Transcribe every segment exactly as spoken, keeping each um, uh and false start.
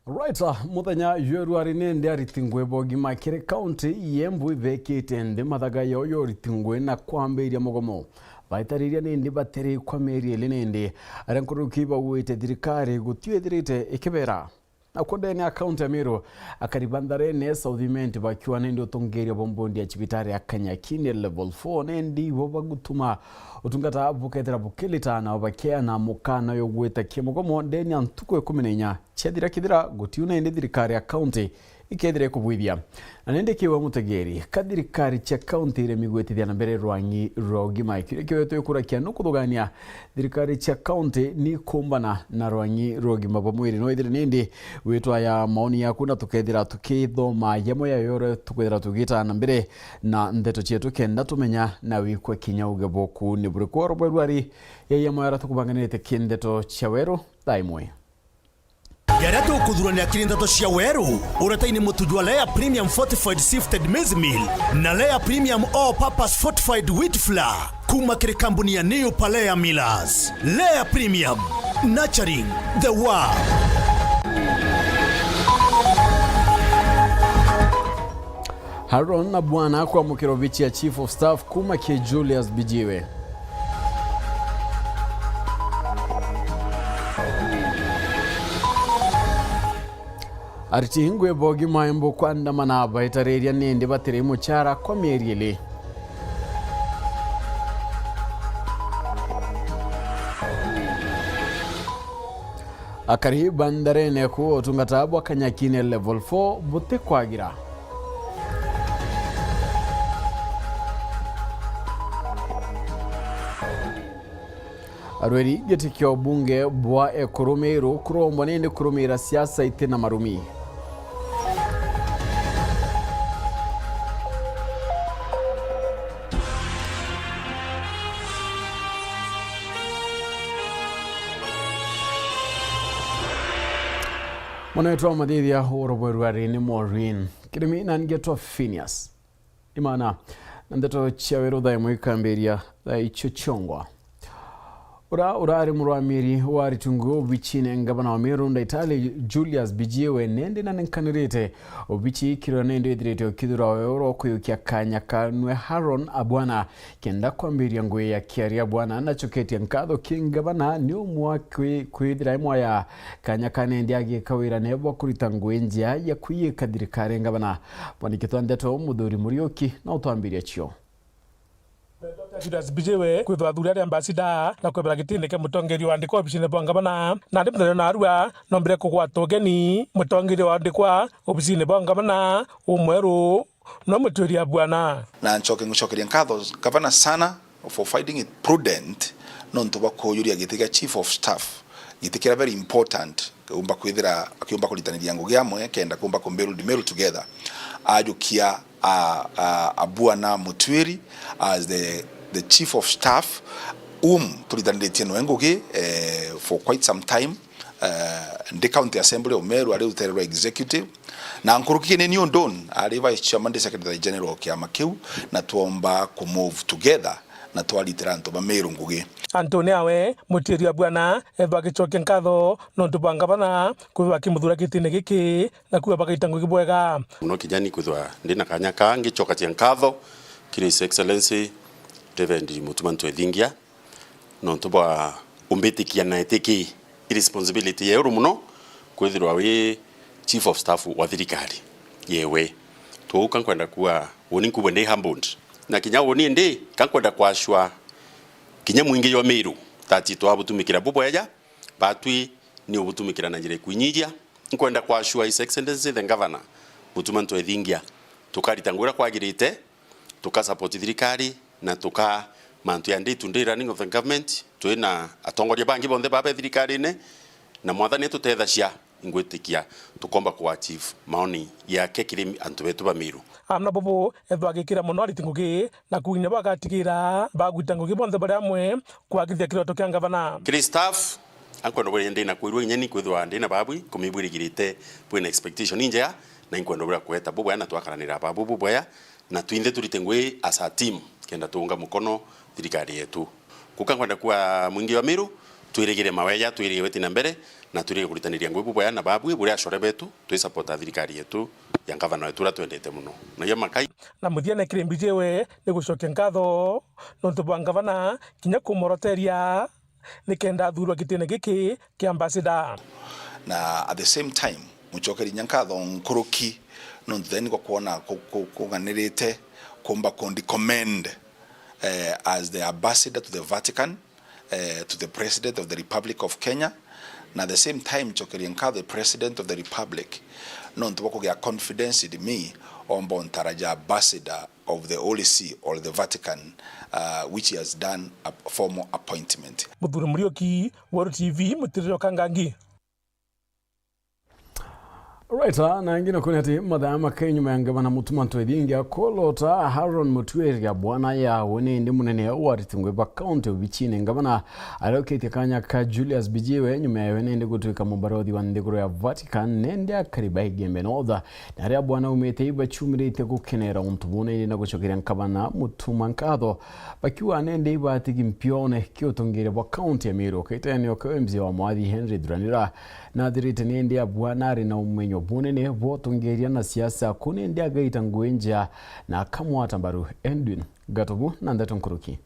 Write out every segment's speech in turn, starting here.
Right, ah, muthenya jwa ruari nindi ariti ngui ba ugima kiri kaunti ya Embu ibekite nthi mathaga yao ya uriti ngui na kwambiria mugomo. Baitariria nindi batiri kwa mieri ili nindi aria nkuruki bauite thirikari gutiithirite ikibera. Na kuo ndene ya kaunti ya Meru, akari ba Ntharene South Imenti bakiuga nindi utongeria bwa mbondi ya cibitari ya Kanyakini level four nindi ibo bagutuma utungata bukethira bukilita nao bakiana mukana yo gwita kimugomo ndene ya ntuku ikumi na inya. Ciathira kithira gutiuna indi thirikari ya kaunti ikethira ikubwithia. Na nindi kiuga mutegeri, ka thirikari cia kaunti iremi gwitithia na mbere rwang'i rwa ugima, kiria kiwetwe ikurakia nukuthugania thirikari cia kaunti ni kumbana na rwang'i rwa ugima bwa mwiri. No ithire nindi witwa ya maoni yaku na tukethira tukithoma yamwe yayo uria tukwithira tugita na mbere na ndeto cietu kenda tumenya na wikwe kinya uge boku ni buriku. Oro bwa ruari ya yamwe ara tukubanganirite ki ndeto cia weru thaa imwe. Jaria tukuthurania kiri ndeto cia weru, uretaini mutu jwa Lea Premium Fortified Sifted Maize Meal na Lea Premium All Purpose Fortified Wheat Flour kuma kiri kambuni ya New Palea Millers. Lea Premium, nurturing the world. Harun Abwana kwamukira obichi ya Chief of Staff kuma ki Julius Bijiwe. Ariti ngui ba ugima Embu kwandamana baitariria nindi batiri muchara kwa mieri ili. Akari ba Ntharene kuuga utungata bwa Kanyakini level four butikwagira. Arweri giti kia ubunge bwa Ekuru Meru kurombwa nindi kurumira siasa iti na marumi. Mwana wetu wa mathithia oro bweru ari ni Maureen. Kirimi na ngetwa Phineas. Imana na ndeto cia weru thaa imwe ikambiria thaa icio ciongwa. Ura urari murwamiri wa aritungu obichine ngavana wa Meru Ndaitali Julius Bijiwe nende nanenkanirite obichi kirira nende ithirite ukithura weru wa kuyukia kanya kanwe Haron Abwana kenda kwambiria ngui ya kiaria bwana nachoketie nkatho ki ngavana ni umwe wa kwi- kwithira imwe ya kanya kanendi agika wira nebo kurita ngui njia ya kuyika thirikari ngavana. Mwandiki twa ndeto Muthuri Muriuki na utwambiria cio. Julius Bijiwe kwithwa athuri ari ambassador na kwebera gitinde kia mutongeria wa andikwa obicine bwa ngavana. Nandi muthenya narua nombire kugwata ugeni mutongeria wa andikwa obicine bwa ngavana umweru no mutwiri Abwana. Na ncoke ngucokeria nkatho Gavana sana for finding it prudent nontu bwa kuyuria giti kia Chief of Staff, giti kiria very important, umba kwithira akiumba kuritaniria ngugi amwe kenda kumba ku build Meru together. Ajukia a, a, Abwana Mutwiri as the, the Chief of Staff, whom turitaniritie noe ngugi, eh, for quite some time. Eh, ndi County Assembly o Meru, ari rutere rwa executive, na nkuruki ni niu Don ari Vice Chairman, ndi Secretary General o kiama kiu, na twomba ku move together na twaritira antu ba Meru ngugi. Antoni awe, mutiri wa bwana, ethwa agicokia nkatho nontu bwa ngavana kwithwa akimuthura gitine giki na kuuga bagaita ngugi bwega. Muno kinya ni kwithwa ndi na kanya kaa ngicokacia nkatho kiri His Excellency Reverend Mutuma Ntwethingia, nontu bwa umbitikia na etiki i responsibility ya iguru muno kwithirwa wi chief of staff wa thirikari yewe. Twou ka nkwenda kuuga uuni nkubwe ndi humbled. Na kinya uuni ndi ka nkwenda kwashwa kinya mwingi jwa Meru that twabutumikira bubweja, batwi ni ubutumikira na njira ikwinyiria. Nkwenda kwashwa His Excellency the Governor Mutuma Ntwethingia tukarita ngugi uria kwagirite, tuka support thirikari na tuka mantu ya day to day running of the government. Twi na atongoria bangi bonthe baba thirikarine, na Mwathani atutethacia, ingwitikia tukomba ku achieve maoni yake kiri antu betu ba Meru. Amwe na bubu ethwa agikira mono ariti ngugi na kuginya bagatigira bagwita ngugi bonthe bari amwe kwagithia kiroto kia ngavana. Kiri staff, ankwenda bwira ndi na kwirua inya ni kwithwa ndi na babwi kumibwirigirite bwina expectation injega, na inkwenda bwira kweta bubwea na twakaranira babu bubwea, na twinthe turite ngugi as a team kenda tuunga mukono thirikari yetu. Kuka nkwenda kuuga mwingi wa Meru, Twirigire maweja, twirigire gwiti na mbere, na twirigire kuritaniria ngugi bubwega na babui buria acore betu, twisapota thirikari yetu ya ngavana wetu uria twendete muno. Na iyo makai. Na muthiene kiri mbijiwe ni gucokia nkatho nontu bwa ngavana kinya kumoroteria nikenda athurwa gitine giki kia ambassador. Na at the same time, mucokerie inya nkatho nkuruki nontu theni kwa kwona ku-, ku-, kunganirite kumba kundi commend, eh, as the ambassador to the Vatican, eh, to the President of the Republic of Kenya, na at the same time cokerie nkatho the President of the Republic nontu bwa kugia confidence in me omba ontara ja ambassador of the Holy See or the Vatican, uh, which he has done a formal appointment. Muthuri Muriuki, Weru T V, Mutirire o Kangangi. Right, ah, na ingi nakuni ati mathaa makai nyuma ya ngavana Mutuma Ntwethingia kulota Haron Mutuiria bwana yawe ni indi munene wa ariti ngugi ba kaunti obichine ngavana ariokitie kanya ka Julius Bijiwe nyuma yawe ni indi gutuika mubarothi wa nthiguru ya Vatican ni indi akari ba Igembe North. Na aria bwana aumite ibachumiritie gukenera untu buu ni indi na gucokeria ngavana Mutuma nkatho bakiuga ni indi ibatigi mpione kia utongeria bwa kaunti ya Meru. Kaitene okio M C A wa Mwathi Henry Thuranira nathirite ni indi abua na ari na umenyo bunene bwa utongeria na siasa, ku ni indi agaita ngugi njea na akamwata mbaru Edwin Gatobu na ndeto nkuruki.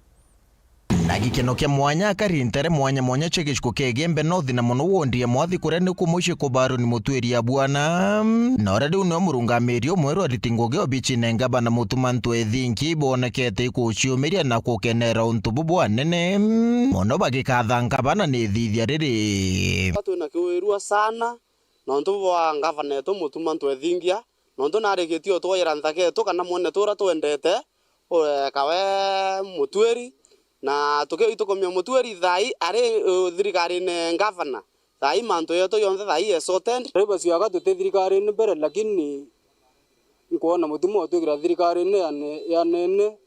Na gikeno kia mwanya akari ntere mwanya mwanya cia gicigo kia Igembe North na mono wondi ya Mwathi kuria ni ku mucii kubarwa ni Mutuiria bwana. Na uria riu nio murungamiri umwe rwa ariti ngugi obichine ngavana Mutuma Ntwethingi bonekete ikuciumiria na kukenera untu bu bwanene mono bagikatha ngavana ni ithithia riri. Twina kiwirua sana nontu bwa ngavana etu Mutuma Ntwethingia, nontu narikitie utwayira nthaka etu kana mwene tura twendete, u-, eka we Mutuiri, na tukiuga itukumia Mutuiri thaai ari, u, thirikarine ngavana, thaai mantu yetu yonthe thaai e sorted. Drivers yaga tuti thirikarine mbere, lakini nkwona Mutuma utwikira thirikarine ya ne-, ya nene,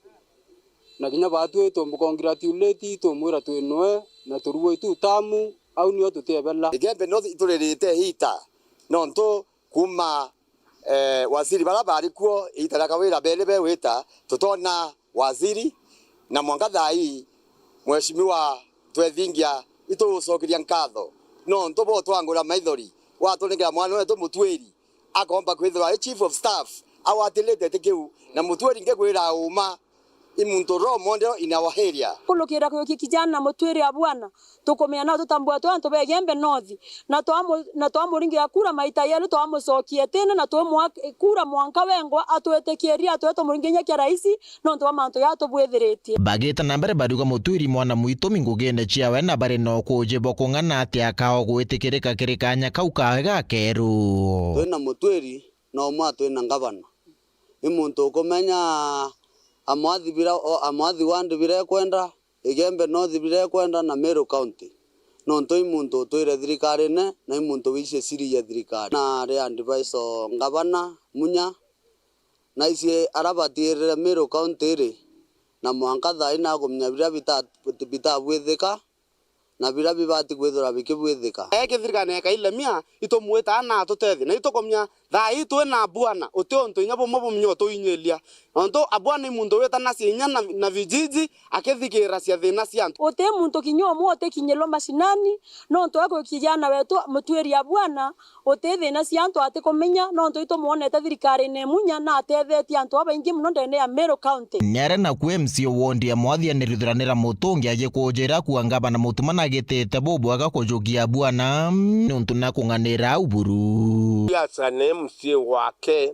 na kinya baatwi tumbu congratulate, tumwira twi nwe, na turugwa itu tamu, au nio tutiebela. Igembe North ituririte hita, nontu kuma, eh, waziri bara bari kuo, iita ria Kawira beri bewita, tutona waziri, na mwanka thaai, Mheshimiwa Twethingia, itugucokeria nkatho, nontu bwa utwangura maithori, watunengera mwana wetu Mutuiri, akomba kwithirwa ari chief of staff, agwatirite iti kiu, na Mutuiri ngikwira uma, i muntu role model in our area. Kulukira kuukia kijana Mutuiri ya bwana, tukumenya na tutambua twi antu ba Igembe North, na twamu-, na twamuringira kura maita yeri, twamucokia itine, na twimwa kura mwanka wengwa atwitikirie atwe tumuringinya kia raisi, nontu bwa mantu jaa tubwithiritie. Bagita na mbere bariuga Mutuiri mwana mwitu mingugine ciawe na bari na ukuuji bwa kung'ana ati akao gwitikirika kiri kanya kau kawe gakeru. Twina Mutuiri na umwe atwina ngavana. I muntu ukumenya amwathi bira, o, amwathi ward bira ekwenda, Igembe North bira ekwenda na Meru County. Nontu i muntu utwire thirikarine na i muntu wicie siri ya thirikari. Na ari advisor ngavana Munya, na icie ara batiirire Meru County iri, na mwanka thaai nakumenya bira bita-, bitabwithika, na bira bibati kwithirwa bikibwithika. Ee kithirikari na ekailemia, itumwitaa na atutethie, na itukumenya thaai twi na abwana, uti untu inya bumwe bumenya utuinyiria. Nontu abwana i muntu witanacia inya na, na vijiji, akithikirira cia thina cia antu. Uti muntu kinya umwe utikinyirwa mashinani, nontu wa kwikia kijana wetu Mutuiri ya bwana, uti thina cia antu atikumenya, nontu itumwonete thirikarine Munya na atethetie antu babaingi mono ndene ya Meru County. Ni aria naku M C A ward ya Mwathi ni Ruthuranira Mutungi agikuujira kuuga ngavana Mutuma nagitite bubwega kujukia bwana, niuntu nakung'anira au buru. Siasa ni M C A wake,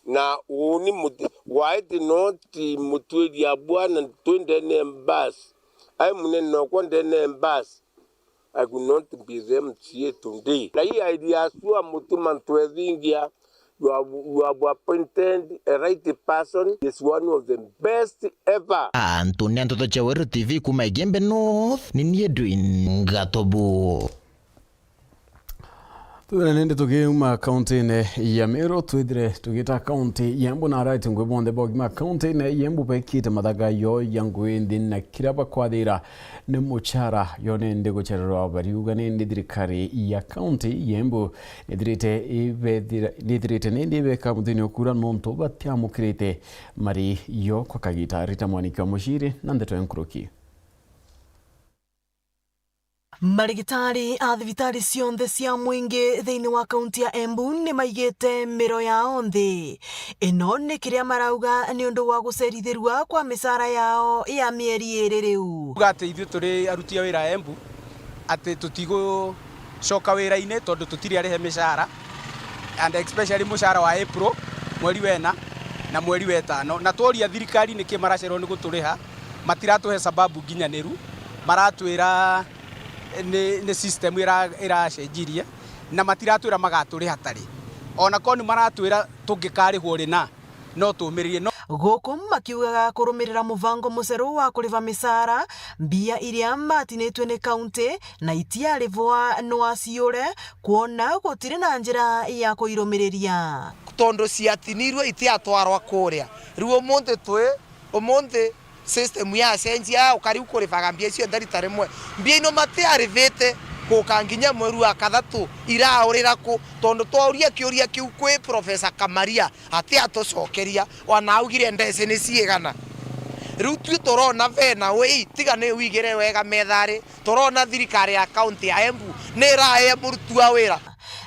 na uuni muti-, waiti no ti Mutuiri ya bwana twi ndene ya mbasi, ai munene okwa ndene ya mbasi. I could not be the M C A today. Na hii idea sua Mutuma Ntwethingia, you have, you have appointed a right person, is one of the best ever. Antu ni Ntoto cia Weru T V kuma Igembe North, ni ni Edwin Gatobu. Twithire nindi tukiuma kaunti-ini ya Meru, twithire tugita kaunti ya Embu, na ariti ngugi bonthe ba ugima kaunti-ini ya Embu bekite mathaga yo ya ngugi nthi na kiria bakwathira ni muchara yo nindi guchererwa, bariuga nindi thirikari ya kaunti ya Embu nithirite ibethira-, nithirite nindi ibeka muthini ukura nontu batiamukirite mari yo kwa kagita. Rita Mwaniki wa Muciri na ndeto ya nkuruki. Marigitari a thibitari cionthe cia mwingi thiini wa kaunti ya Embu ni maigite miro yao nthi. Ino ni kiria marauga ni undu wa gucerithirua kwa micara yao ya mieri iri riu. Tuga ati ithui turi aruti a wira a Embu, ati tutigu coka wira-ini tondu tutiri arihe micara, and especially mucara wa April, mweri wa ina na mweri wa itano. Na tworia thirikari niki maracererwo ni guturiha, matiratuhe sababu nginyaniru, maratwira ni, ni system ira-, iracenjirie, na matiratwira magaturiha tari. Ona korwo ni maratwira tungikarihwo ri na, no tumiririe, no. Guku makiugaga kurumirira mubango muceru wa kuriva micara, mbia iria matinitue ni kaunti na itiarivwa nwaciure, kwona gutiri na njira ya kuirumiriria. Tondu ciatinirwe itiatwarwa kuria. Riu umunthi twi, umunthi system yacenjia, ukari u kurivaga mbia icio nthe rita rimwe. Mbia ino matiarivite guka nginya mweri wa kathatu, iraurira ku? Tondu twauria kiuria kiu kwi Professor Kamaria, atiatucokeria, ona augire ndeci ni ciigana. Riu tui turona vena wei, tiga ni wigire wega methari, turona thirikari ya kaunti ya Embu ni iraee muruti wa wira.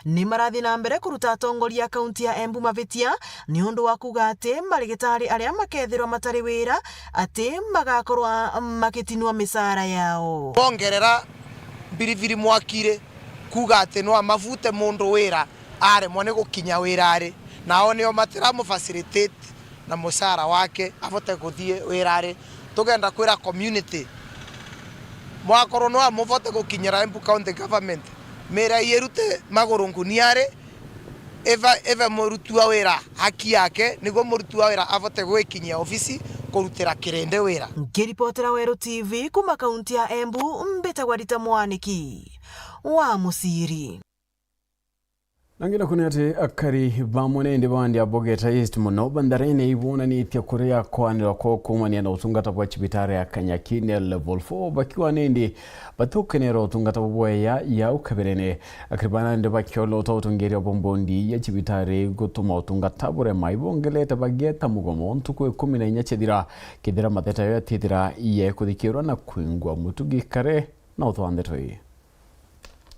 Ni marathi na mbere kuruta atongoria a kaunti ya Embu mavitia ni undu wa kuuga ati marigitari aria makethirwa matari wira ati magakorwa magitinua micara yao. Bongerera mbiribiri mwakiri kuuga ati no amavute mundu wira aremwa ni gukinya wirari, nao nio matiramu facilitate na mucara wake avote kuthii wirari. Tugenda kwira community, mwakorwo no amuvote gukinyira Embu County Government, mira irute maguru nguniari, ive, ive muruti wa wira haki yake, niguo muruti wa wira avote gwikinyia ofisi kurutira kirindi wira. Ngiripotera Weru T V kuma kaunti ya Embu, mbitagwa Rita Mwaniki wa Muciri. Na ngina kuni ati akari bamwe na indi bandi a Bogeta East muno Bandarene ibonanitie kuria kwanirwa kwa kuumania na utungata bwa cibitari ya Kanyakine Level four, bakiuga nindi batukenera utungata bwa bweya ya ukaberene. Akari bana nindi bakiolota utongeria bwa mbondi ya cibitari gutuma utungata burema, ibongelete bagieta mugomo ntuku ikumi na inya ciathira, kethira matheta yo yatithira yekuthikirwa na kwingwa. Mutugi Kare na utwa ndeto ii.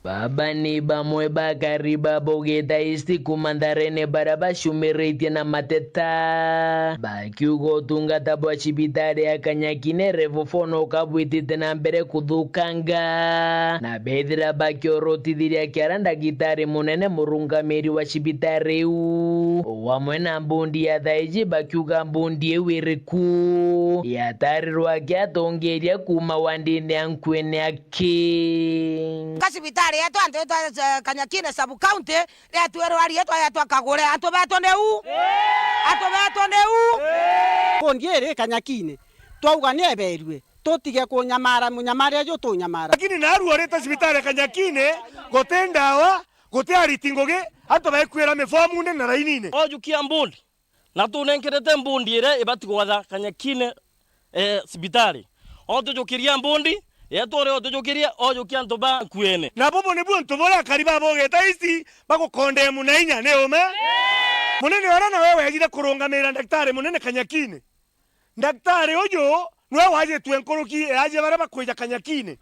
Baba ni bamwe ba akari ba Bogeta East kuma Ntharene baria bacumiritie na mateta, bakiuga utungata bwa cibitari ya Kanyakine Level four no kabwitite na mbere kuthukanga, na bethira bakiorotithiria kiara ndagitari munene murungamiri wa cibitari iu, o amwe na mbundi ya thaiji, bakiuga mbundi iu iriku yatarirwa akiatongeria kuma wandine ya Nkuene Ki- Ka cibitari yetu antu yetu, eh, Kanyakine sub county, rietwirwa rietwa yetwa Kagure. Antu betu ni u? Antu betu ni u? Mbundi iri Kanyakine, twauga ni eberue, tutige kunyamara, munyamare ju tunyamara. Lakini naru orite cibitari ya Kanyakine, guti ndawa, guti ariti ngugi, antu baikuira mifomune na rainine. Ojukia mbundi. Na tunenkerete mbundi iria ibati gwatha Kanyakine, eh, cibitari. Otujukiria mbundi, yetu uria otujukiria, ojukia antu ba Nkuene. Na bubu nibu untu buria akari ba Bogeta East bagukondemu na inya, ni ume? Munene uria nawe wejire kurungamira ndagitari munene Kanyakine. Ndagitari uju niwe wajitue nkuruki ya ajia baria bakwija Kanyakine.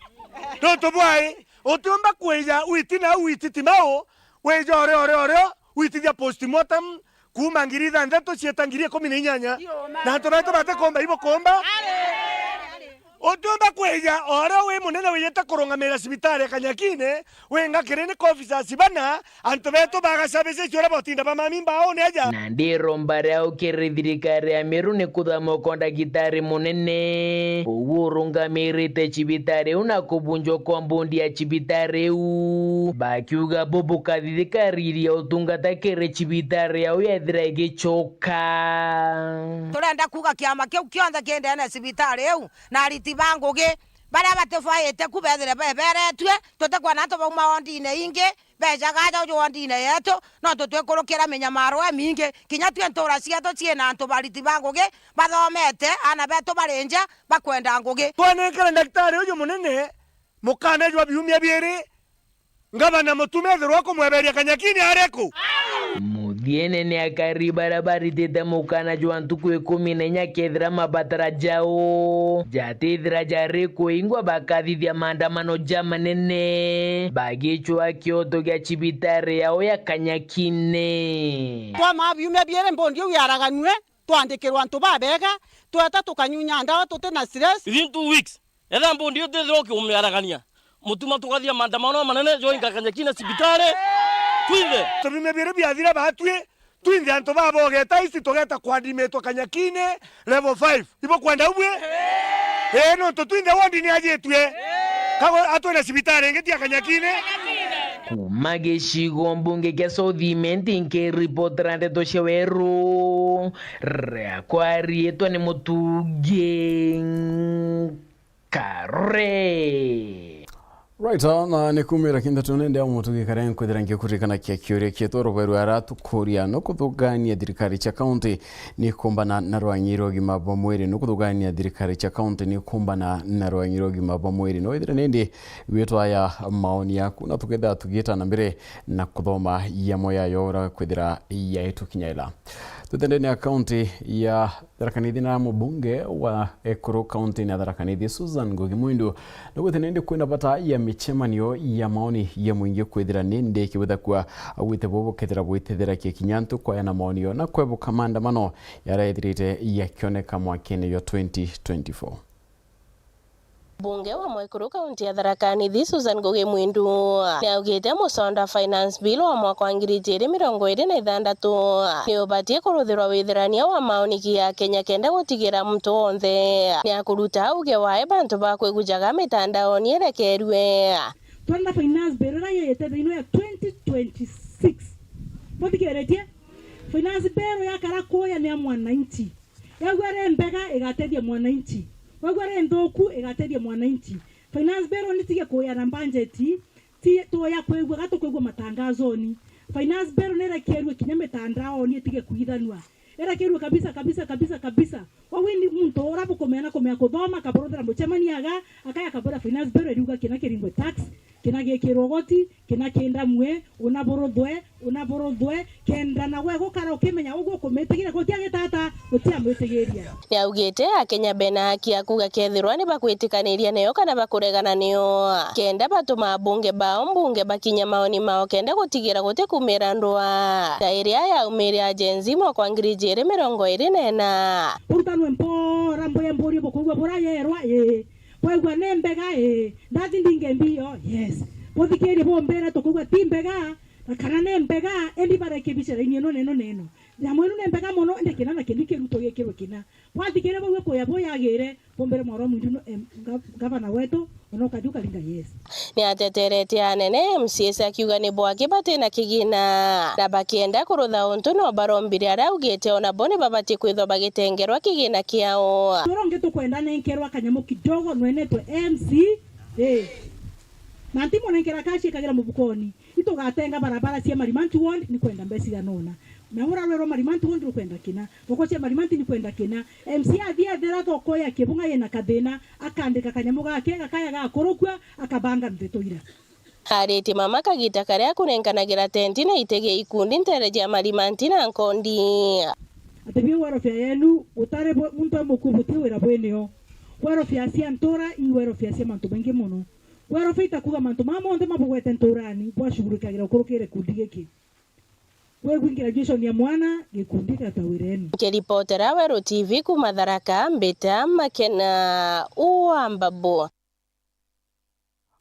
Nontu bwai, utiumba kwija witi na witi ti mau, wija urio, urio, urio, witithia postmortem, kuuma ngiri ithanthatu cieta ngiri ikumi na inyanya. Na antu betu batikumba ibukumba. Utiumba kwija o uria wi munene wijite kurungamira cibitari ya Kanyakine, winga kiri ni officers bana, antu betu bagacabicia icio uria botinda bamami mbauni aja. Na ndiromba riao kiri thirikari ya Meru ni kuthama uko ndagitari munene ugu urungamirite cibitari iu na kubunjwa kwa mbundi ya cibitari iu, bakiuga bubu kathithikariri ya utungata kiri cibitari yao yethira igicoka. Turenda kuuga kiama kiu kionthe ki ndene ya cibitari iu na ariti ba ngugi baria batifaite ku bethire beberetue, tutikwona antu bauma wondine ingi bejaga aja uju wondine yetu, nontu twikurukira minyamaro imingi. Kinya twi ntura cietu ciina antu bariti ba ngugi bathomete, aana betu bari nja bakwenda ngugi. Twanenkere ndagitari uju munene mukana jwa biumia biiri, Ngavana Mutuma ethirwa akumweberia Kanyakine ari ku? Muthi Yene ni akari baria baritite mukana jwa ntuku ikumi na inya kethira mabatara jao jatithira jari kuingwa, bakathithia maandamano jamanene bagicwaa kioto gia cibitari yao ya Kanyakine. Twamaa biumia biiri mbundi iu yaraganue, twandikirwa antu babega, tweta tukanyunya ndawa tuti na stress. Within two weeks, etha mbundi iu tithira ukiumiaragania, mutuma tukathia maandamano manene, joinga Kanyakine cibitari, twinthe. Biumia biiri biathira batwi, twinthe antu babogeta ici tugeta kuadimitwa Kanyakine level five. Ibukwenda ubwi? Ii, nontu twinthe ward ni ajitue. Kago atwina cibitari ingi tia Kanyakine. Kuma gicigo mbunge kia South Imenti, nkiripotera ndeto cia Weru, riakwa riitwa ni Mutugi Kare. Right, ah, na ni kumira kinthatu nende au Mutugi Kare nkwithira ngikurikana kia kiuria kietu ruberu aratukuria, nukuthugania thirikari cia kaunti ni kumbana na rwang'i rwa ugima bwa mwiri, nukuthugania thirikari cia kaunti ni kumbana na rwang'i rwa ugima bwa mwiri. No withire nindi witwaya maoni yaku, na tukethira tugiita na mbere na kuthoma yamo yayo uria kwithira yaitukinyaira. Twithendene ya kaunti ya Tharaka Nithi, na mubunge wa Ekuru kaunti ya Tharaka Nithi, Susan Ngugi Mwindu, nugwite nindi kwina bata ya micemanio ya maoni ya mwingi kwithira nindi kibutha kwa agwite bo bukethira bwitethera kikinya ntu kwaya na maoni yo na kwebuka maandamano yaraithirite yakioneka mwakene yo twenty twenty-four. Mbunge wa Mwekuru kaunti ya Tharaka Nithi, Susan Ngugi Mwindu, niaugite musonda Finance Bill wa mwaka wa ngiri ijiri mirongo iri na ithandatu ni ubatie kuruthirwa withirania wa maoni ki ya Kenya kenda gutigira muntu wonthe ni akuruta auge wae bantu ba kwigujaga mitandaoni irekerue. Twenda Finance Bill iria yete thiini ya twenty twenty-six. Muthikiritie? Finance Bill yakara kuya ni ya mwananchi. Wegua ri mbega, igatethia mwananchi. Wegua ri nthuku, igatethia mwananchi. Finance Bill ni tige kuya na budget, ti tuya kwigua, ga tukwigua matangazoni. Finance Bill ni irekerue kinya mitandaoni, itige kuithanua. Irekerue kabisa, kabisa, kabisa, kabisa. Wegua ni muntu ura bukumenya na kumenya kuthoma, akaburuthira mucemania aga, akaya akabwira Finance Bill iriuga kina kiringwe tax, kina gikirwe ugoti, kina kindamue, una buruthwe, una buruthwe, kenda nawe gukara ukimenya uguo ukumitigiria, gutia gitata, gutia mwitigiria. Niaugite Akenya bena haki ya kuuga kethirwa ni bakwitikaniria nayo kana bakuregana nayo, kenda batuma abunge bao mbunge bakinya maoni mao kenda gutigira gutikumira ndwaa ta iria yaumire ya Gen Z mwaka wa ngiri ijiri mirongo iri na ina. Burutanwe mpora, mbuye mburie bukuigua bura yerwa, ii. Bwaigua ni mbega, ii. Ndathi ndinge mbio, yes. Buthikirie bumbire tukuigua ti mbega, na kana ni mbega, indi barekebicira ino neno neno. Nyamu ino ni mbega mono, indi kina na kini kirutwo gikirwe kina. Bwathikirie bauga kuya buyagire, bumbire mwarwa mwindu no, em, ga-, gavana wetu, ona ukathiu karinga, yes. Niateterete anene M C As akiuga ni bwaki bati na kigina, na bakienda kurutha untu no barombire aria augite ona bo ni babatie kwithwa bagitengerwa kigina kiao. Turonge tukwenda nenkerwa kanyamu kidogo nwenetwe M C A. Na ntimunenkera kashi ikagira mubukoni. Itugatenga barabara cia Marimanti ward ni kwenda mbeca iganona. Na ura rwerwa Marimanti ward rukwenda kina. Thoko cia Marimanti ni kwenda kina. M C A athie ethera thoko ya Kibunga yina kathina, akandika kanyamu gake, gakaya gakurukua, akabanga ndeto ira. Aritie mama kagita karia akunenkanagira tenti na itege ikundi ntere cia Marimanti na Nkondi. Ati biu welfare yenu, gutari bwe-, muntu e muku buti wira bwinio. Welfare cia ntura i welfare cia mantu maingi mono. Welfare itakuga mantu maa monthe mabugwete nturani, bwashugurikagira ukurukire gikundi giki. Wigwi graduation ya mwana, gikundi gata wirenu. Nkiripotera Weru T V kuma Tharaka, mbita Makena wa Mbabu.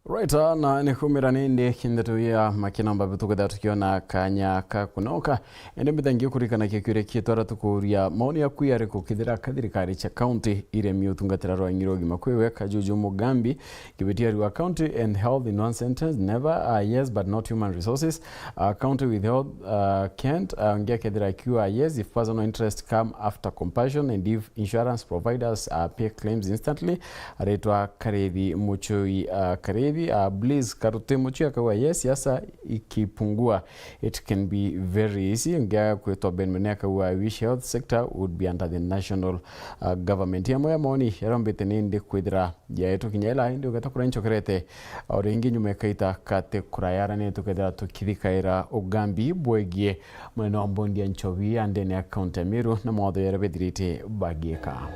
Right, ah, na ni kumira nindi kindeto ya Makena Mbabu tukethira tukiona kanya ka kunoka. Indi mbita ngiukurikana kikiuria kietu aria tukuuria maoni yaku yariku kethira ka thirikari cia county iremi utungatira rwang'i rwa ugima kwiwe Kajuju Mugambi. Kibeti ariwa county and health in one sentence, never, uh, yes, but not human resources. Uh, county with health, uh, can't, uh, ngekethira akiwa yes, if personal interest come after compassion and if insurance providers, uh, pay claims instantly. Aretwa Karethi Muchui, uh, Karethi. Uh, Bliss Karuti Muchui akauga, yes, siasa ikipungua, it can be very easy. Ngia kwitwa Ben Mene akauga, I wish health sector would be under the national, uh, government. Amwe ya maoni yarombete ni ndi kwithira yaetwo kinya ila indi ugeta kuria nchokerete. O ringi nyuma ikaita kati kurayara ni tukethira tukithikaira ugambi bwegie munene wa mbondi ya nchobi ya ndene ya kaunti ya Meru na mawatho jaria bethirite bagiika.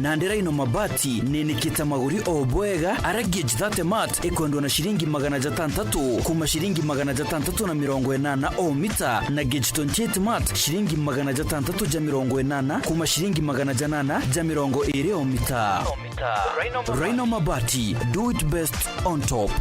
Nandi Rhino Mabati ninikite maguri o bwega, ara gauge thirty mat ikwendwa na ciringi magana jatantatu kuma ciringi magana jatantatu na mirongo inana o mita, na gauge twenty-eight mat ciringi magana jatantatu ja mirongo inana kuma ciringi magana janana ja mirongo iri o mita. Rhino Mabati, do it best on top.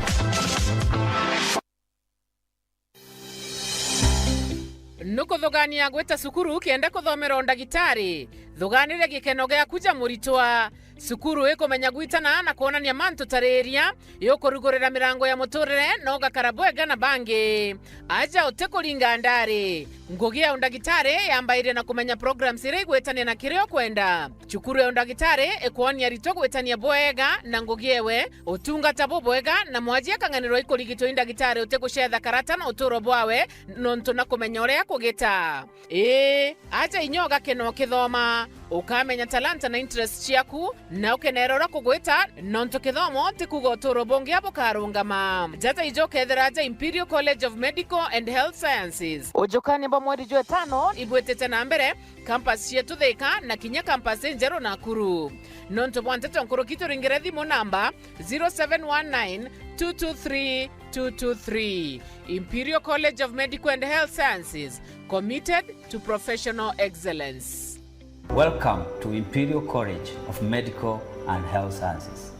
Nukuthugania gwita cukuru kenda kuthomera undagitari? Thuganire gikeno giaku ja muritwa. Cukuru ikumenya gwitana na kwonania mantu ta riria, iukurugurira mirango ya muturire na ugakara bwega na bangi. Aja utikuringa ndari. Ngugi ya undagitari yambairie na kumenya programs iria igwitania na kiria ukwenda. Cukuru ya undagitari ikwonia aritwa gwitania bwega na ngugi ewe, utungata bubwega, na mwaji akang'anirwa ikurigitwa i ndagitari utigucetha karata na uturo bwawe, nontu na kumenya uria akugita. Ii, aja inya ugakena ukithoma, ukamenya talanta na interest ciaku, na ukenera uria kugwita, nontu kithomo ti kuuga uturo bungi bukarungama. Jaja ijo ukethira aja Imperial College of Medical and Health Sciences. Ujukania bwa mweri jwa itano ibwitite na mbere, campus cietu Thika na kinya campus injeru Nakuru. Nontu bwa nteto nkuruki, turingire thimu namba zero seven one nine two two three two two three. Imperial College of Medical and Health Sciences, committed to professional excellence. Welcome to Imperial College of Medical and Health Sciences.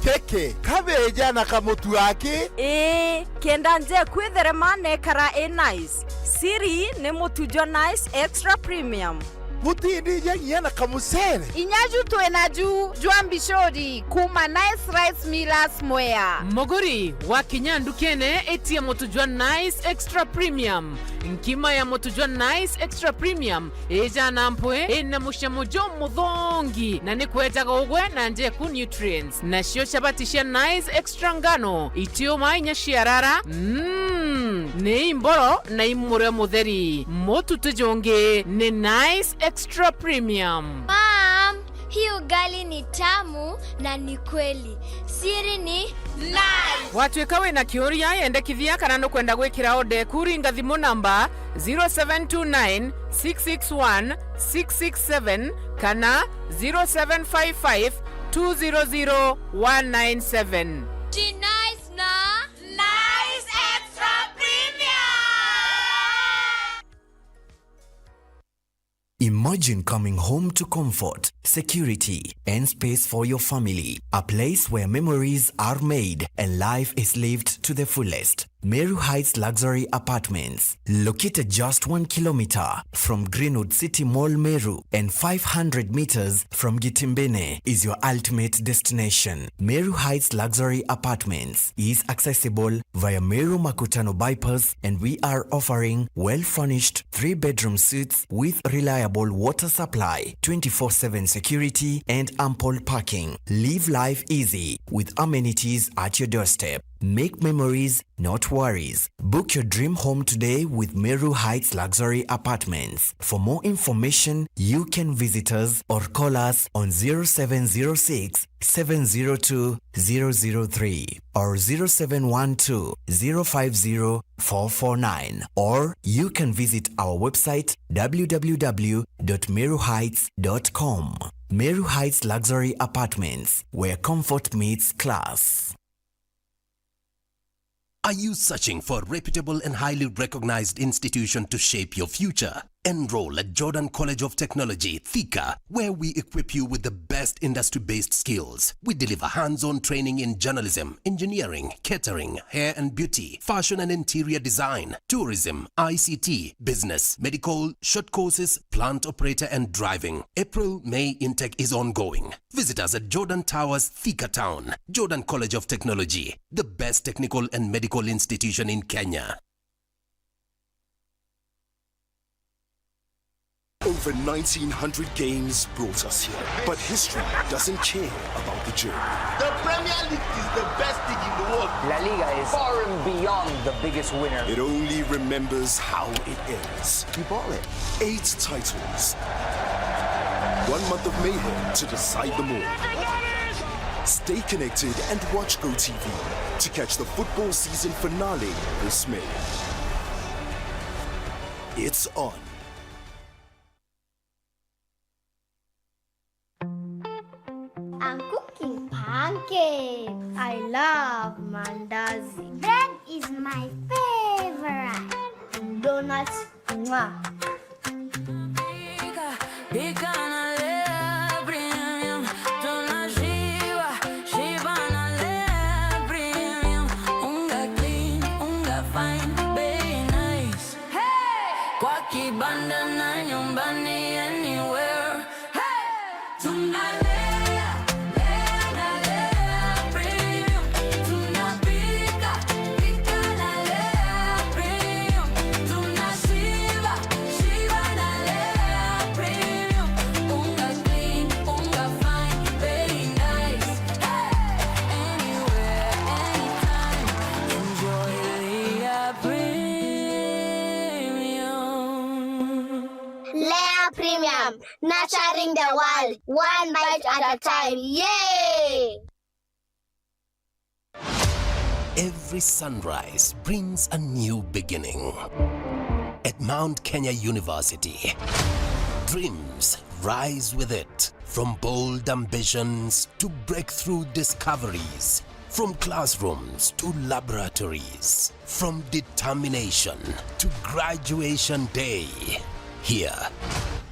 Keke, kabeja na kamutu aki? Ii, kenda nje kwitherema nekara i nice. Siri ni mutu jwa Nice Extra Premium. Butindija nginya na kamucere? Inya ju twi naju jwa mbicuri kuma Nice Rice Millers Mwea. Muguri, wakinya ndukene, itia mutu jwa Nice Extra Premium. Nkima ya mutu jwa Nice Extra Premium ijana mpwi, ina mucamo jumuthongi, na ni kwejaga ugwe na njeku nutrients. Nacio chabati cia Nice Extra ngano, itiuma inya ciarara. Mm, ni imboro na imurio mutheri. Mutu ti jungi, ni Nice Extra Premium. Mom, hii ugali ni tamu na ni kweli. Siri ni Nice. Watuika wina kiuria, yendekithia kana nukwenda gwikira order eku, ringa thimu namba zero seven two nine six six one six six seven kana zero seven five five two zero zero one nine seven. Ti Nice na Nice Extra Premium. Imagine coming home to comfort, security, and space for your family. A place where memories are made and life is lived to the fullest. Meru Heights Luxury Apartments, located just one kilometer from Greenwood City Mall, Meru, and five hundred meters from Gitimbene, is your ultimate destination. Meru Heights Luxury Apartments is accessible via Meru Makutano Bypass, and we are offering well-furnished three-bedroom suites with reliable water supply, twenty-four seven security, and ample parking. Live life easy with amenities at your doorstep. Make memories, not worries. Book your dream home today with Meru Heights Luxury Apartments. For more information, you can visit us or call us on zero seven zero six, seven zero two, zero zero three or zero seven one two, zero five zero, four four nine. Or you can visit our website, w w w dot meru heights dot com. Meru Heights Luxury Apartments, where comfort meets class. Are you searching for a reputable and highly recognized institution to shape your future? Enroll at Jordan College of Technology, Thika, where we equip you with the best industry-based skills. We deliver hands-on training in journalism, engineering, catering, hair and beauty, fashion and interior design, tourism, I C T, business, medical, short courses, plant operator and driving. April, May intake is ongoing. Visit us at Jordan Towers, Thika Town. Jordan College of Technology, the best technical and medical institution in Kenya. Over nineteen hundred games brought us here, but history doesn't care about the journey. The Premier League is the best league in the world. La Liga is far and beyond the biggest winner. It only remembers how it ends. You bought it. Eight titles. One month of mayhem to decide them all. Stay connected and watch GoTV to catch the football season finale this May. It's on. I'm cooking pancakes. I love mandazi. Bread is my favorite. Donuts, mwah. Pika, pika na Lea Premium, tunashiba, shiba na Lea Premium. Unga clean, unga fine, bei nice. Hey! Kwa kibanda na nyumbani, anywhere. Hey! Tunalea, lea na Lea Premium. Tunapika, pika na Lea Premium. Tunashiba, shiba na Lea Premium. Unga clean, unga fine, very nice. Hey! Anywhere, anytime. Enjoy Lea Premium. Lea Premium, nurturing the world, one bite at a time. Yay! Every sunrise brings a new beginning. At Mount Kenya University, dreams rise with it. From bold ambitions to breakthrough discoveries, from classrooms to laboratories, from determination to graduation day. Here,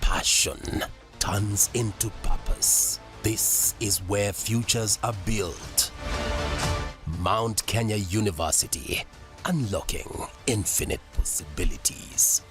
passion turns into purpose. This is where futures are built. Mount Kenya University, unlocking infinite possibilities.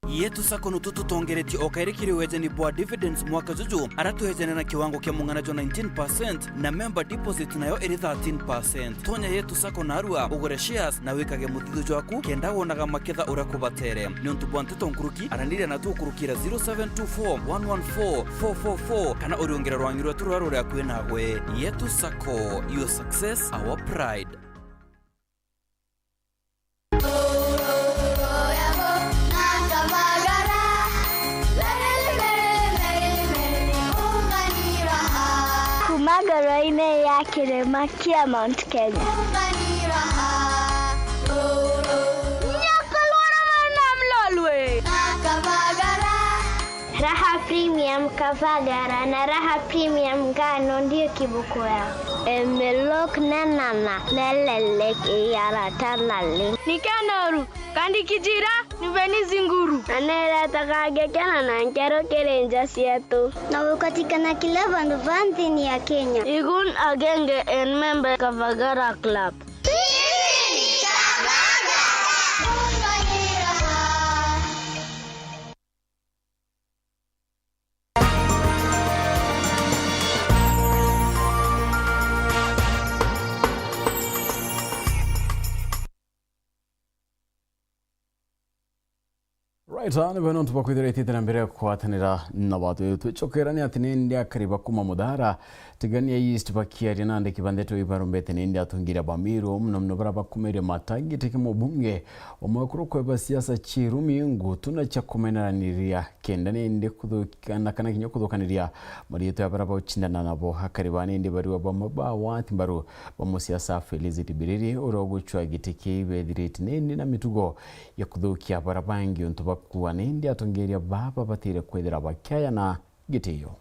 Yetu Sacco nutu tutongeretie o kairi kiri wejeni bwa dividends mwaka juju, ara twejene na kiwango kia mung'ana jwa nineteen percent na member deposit nayo iri thirteen percent. Tonya Yetu Sacco narua, ugure shares na wikage muthithu jwaku, kenda wonaga maketha uria kubatere. Niuntu bwa nteto nkuruki, araniria natu ukurukira zero seven two four one one four four four four kana uriungire rwangi rwetu ruria ruri akui nagwe. Yetu Sacco, your success, our pride. Kuma ngoro-inĩ ya kĩrĩma kĩa Mount Kenya. Raha Premium Kavagara na Raha Premium Ngano ndio kiboko yao. Emelok nenana nelelek iyarata naleng. Nikenoru, kandi kijira, niveni zinguru. Anere takage kena na nkero kiri nja cietu. Na gukatikana kila vandu va nthini ya Kenya. Igun agenge en member Kavagara Club. Right, aa nibo nontu bwa kwithira itite na mbere ya kugwatanira na batwi. Twicokerani ati nindi akari ba kuma Muthara, Tigania East bakiaria na andiki ba ndeto ibarumbete nindi atongeria ba Miru, muno muno bara bakumiria mata giti kia mubunge wa mwekuru kweba siasa cia irumi ngutu na cia kumeneraniria kenda nindi kuthuka-, na kana kinya kuthukaniria mariitwa ya bara baucindana nabo. Akari ba nindi bariwa bamwe ba wati mbaru ba musiasa Felicity Biriri, uria ugucwa giti kiu bethirite nindi na mitugo ya kuthukia bara bangi untu bakua nindi atongeria baba batire kwithira bakiayana giti iyo.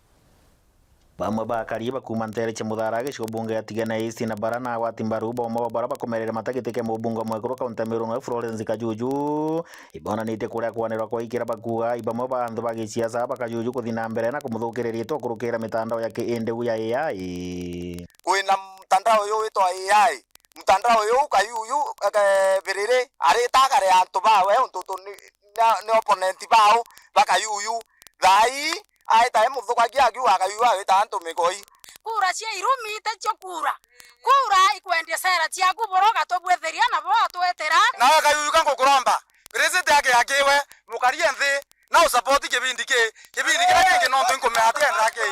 Bamwe ba akari ba kuuma nteere cia Muthara gicigo bunge ya Tigania East na bara na agwati mbaru bomwe ba bara bakomerere mata giti kia mubunge mwekuru kaunti ya Meru nwe Florence Kajuju, ibonanitie kuria kwanirwa kwa ikira bakuuga i bamwe ba anthu ba giciaca ba Kajuju kuthi na mbere na kumuthukiriria ritwa kurukira mitandao ya kiindeu ya A I. Kwina mtandao uyu witwa A I. Mtandao uyu Kayuyu, eh, biriri, aritaga ri antu bawe, untu tu ni, ni, ni opponent bao ba Kayuyu. Thaa ii, aita e muthukagia akiuga Kayuyu agita antu migoi. Kura cia irumi iticio kura. Kura ikwendia sera ciaku buru ugatubwithiria nabo atwitira. Nawe Kayuyu ka ngukuromba, resiti yake yakiwe, mukarie nthi, na usapoti kibindi ki, kibindi kiria kingi nontu inkumea atienda ki,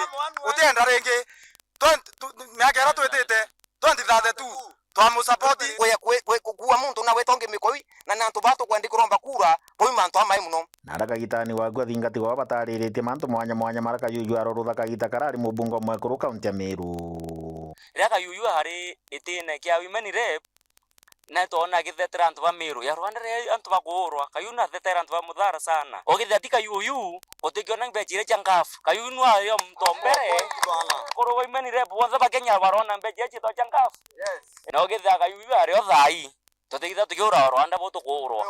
utienda ringi. Twenty, tu, miaka iria twitite, twenty thirty-two, twamusapoti. Kwi-, kwi-, kwi-, kukua muntu na gwita ungi mikoi, na ni antu baa tukwendi kuromba kura, bau i mantu amai muno. Na ara kagitani waku athingati bao batariritie mantu mwanya mwanya mara Kayuyu arorutha kagita karari mubunge mwekuru kaunti ya Meru. Riria Kayuyu ari gitine kia women rep, na twona agithetera antu ba Meru ya Rwanda, riria antu bakuurwa, Kayuyu nathetera antu ba Muthara sana. Ukithia ti Kayuyu, utikiona mbecha iria cia ngafu. Kayuyu nwayo muntu o mbere, kuru women rep bonthe ba Kenya barona mbecha iria ciitwa cia ngafu. Na ukithia Kayuyu ario thaa ii, tutikithia tukiura o Rwanda bo tukuurwa.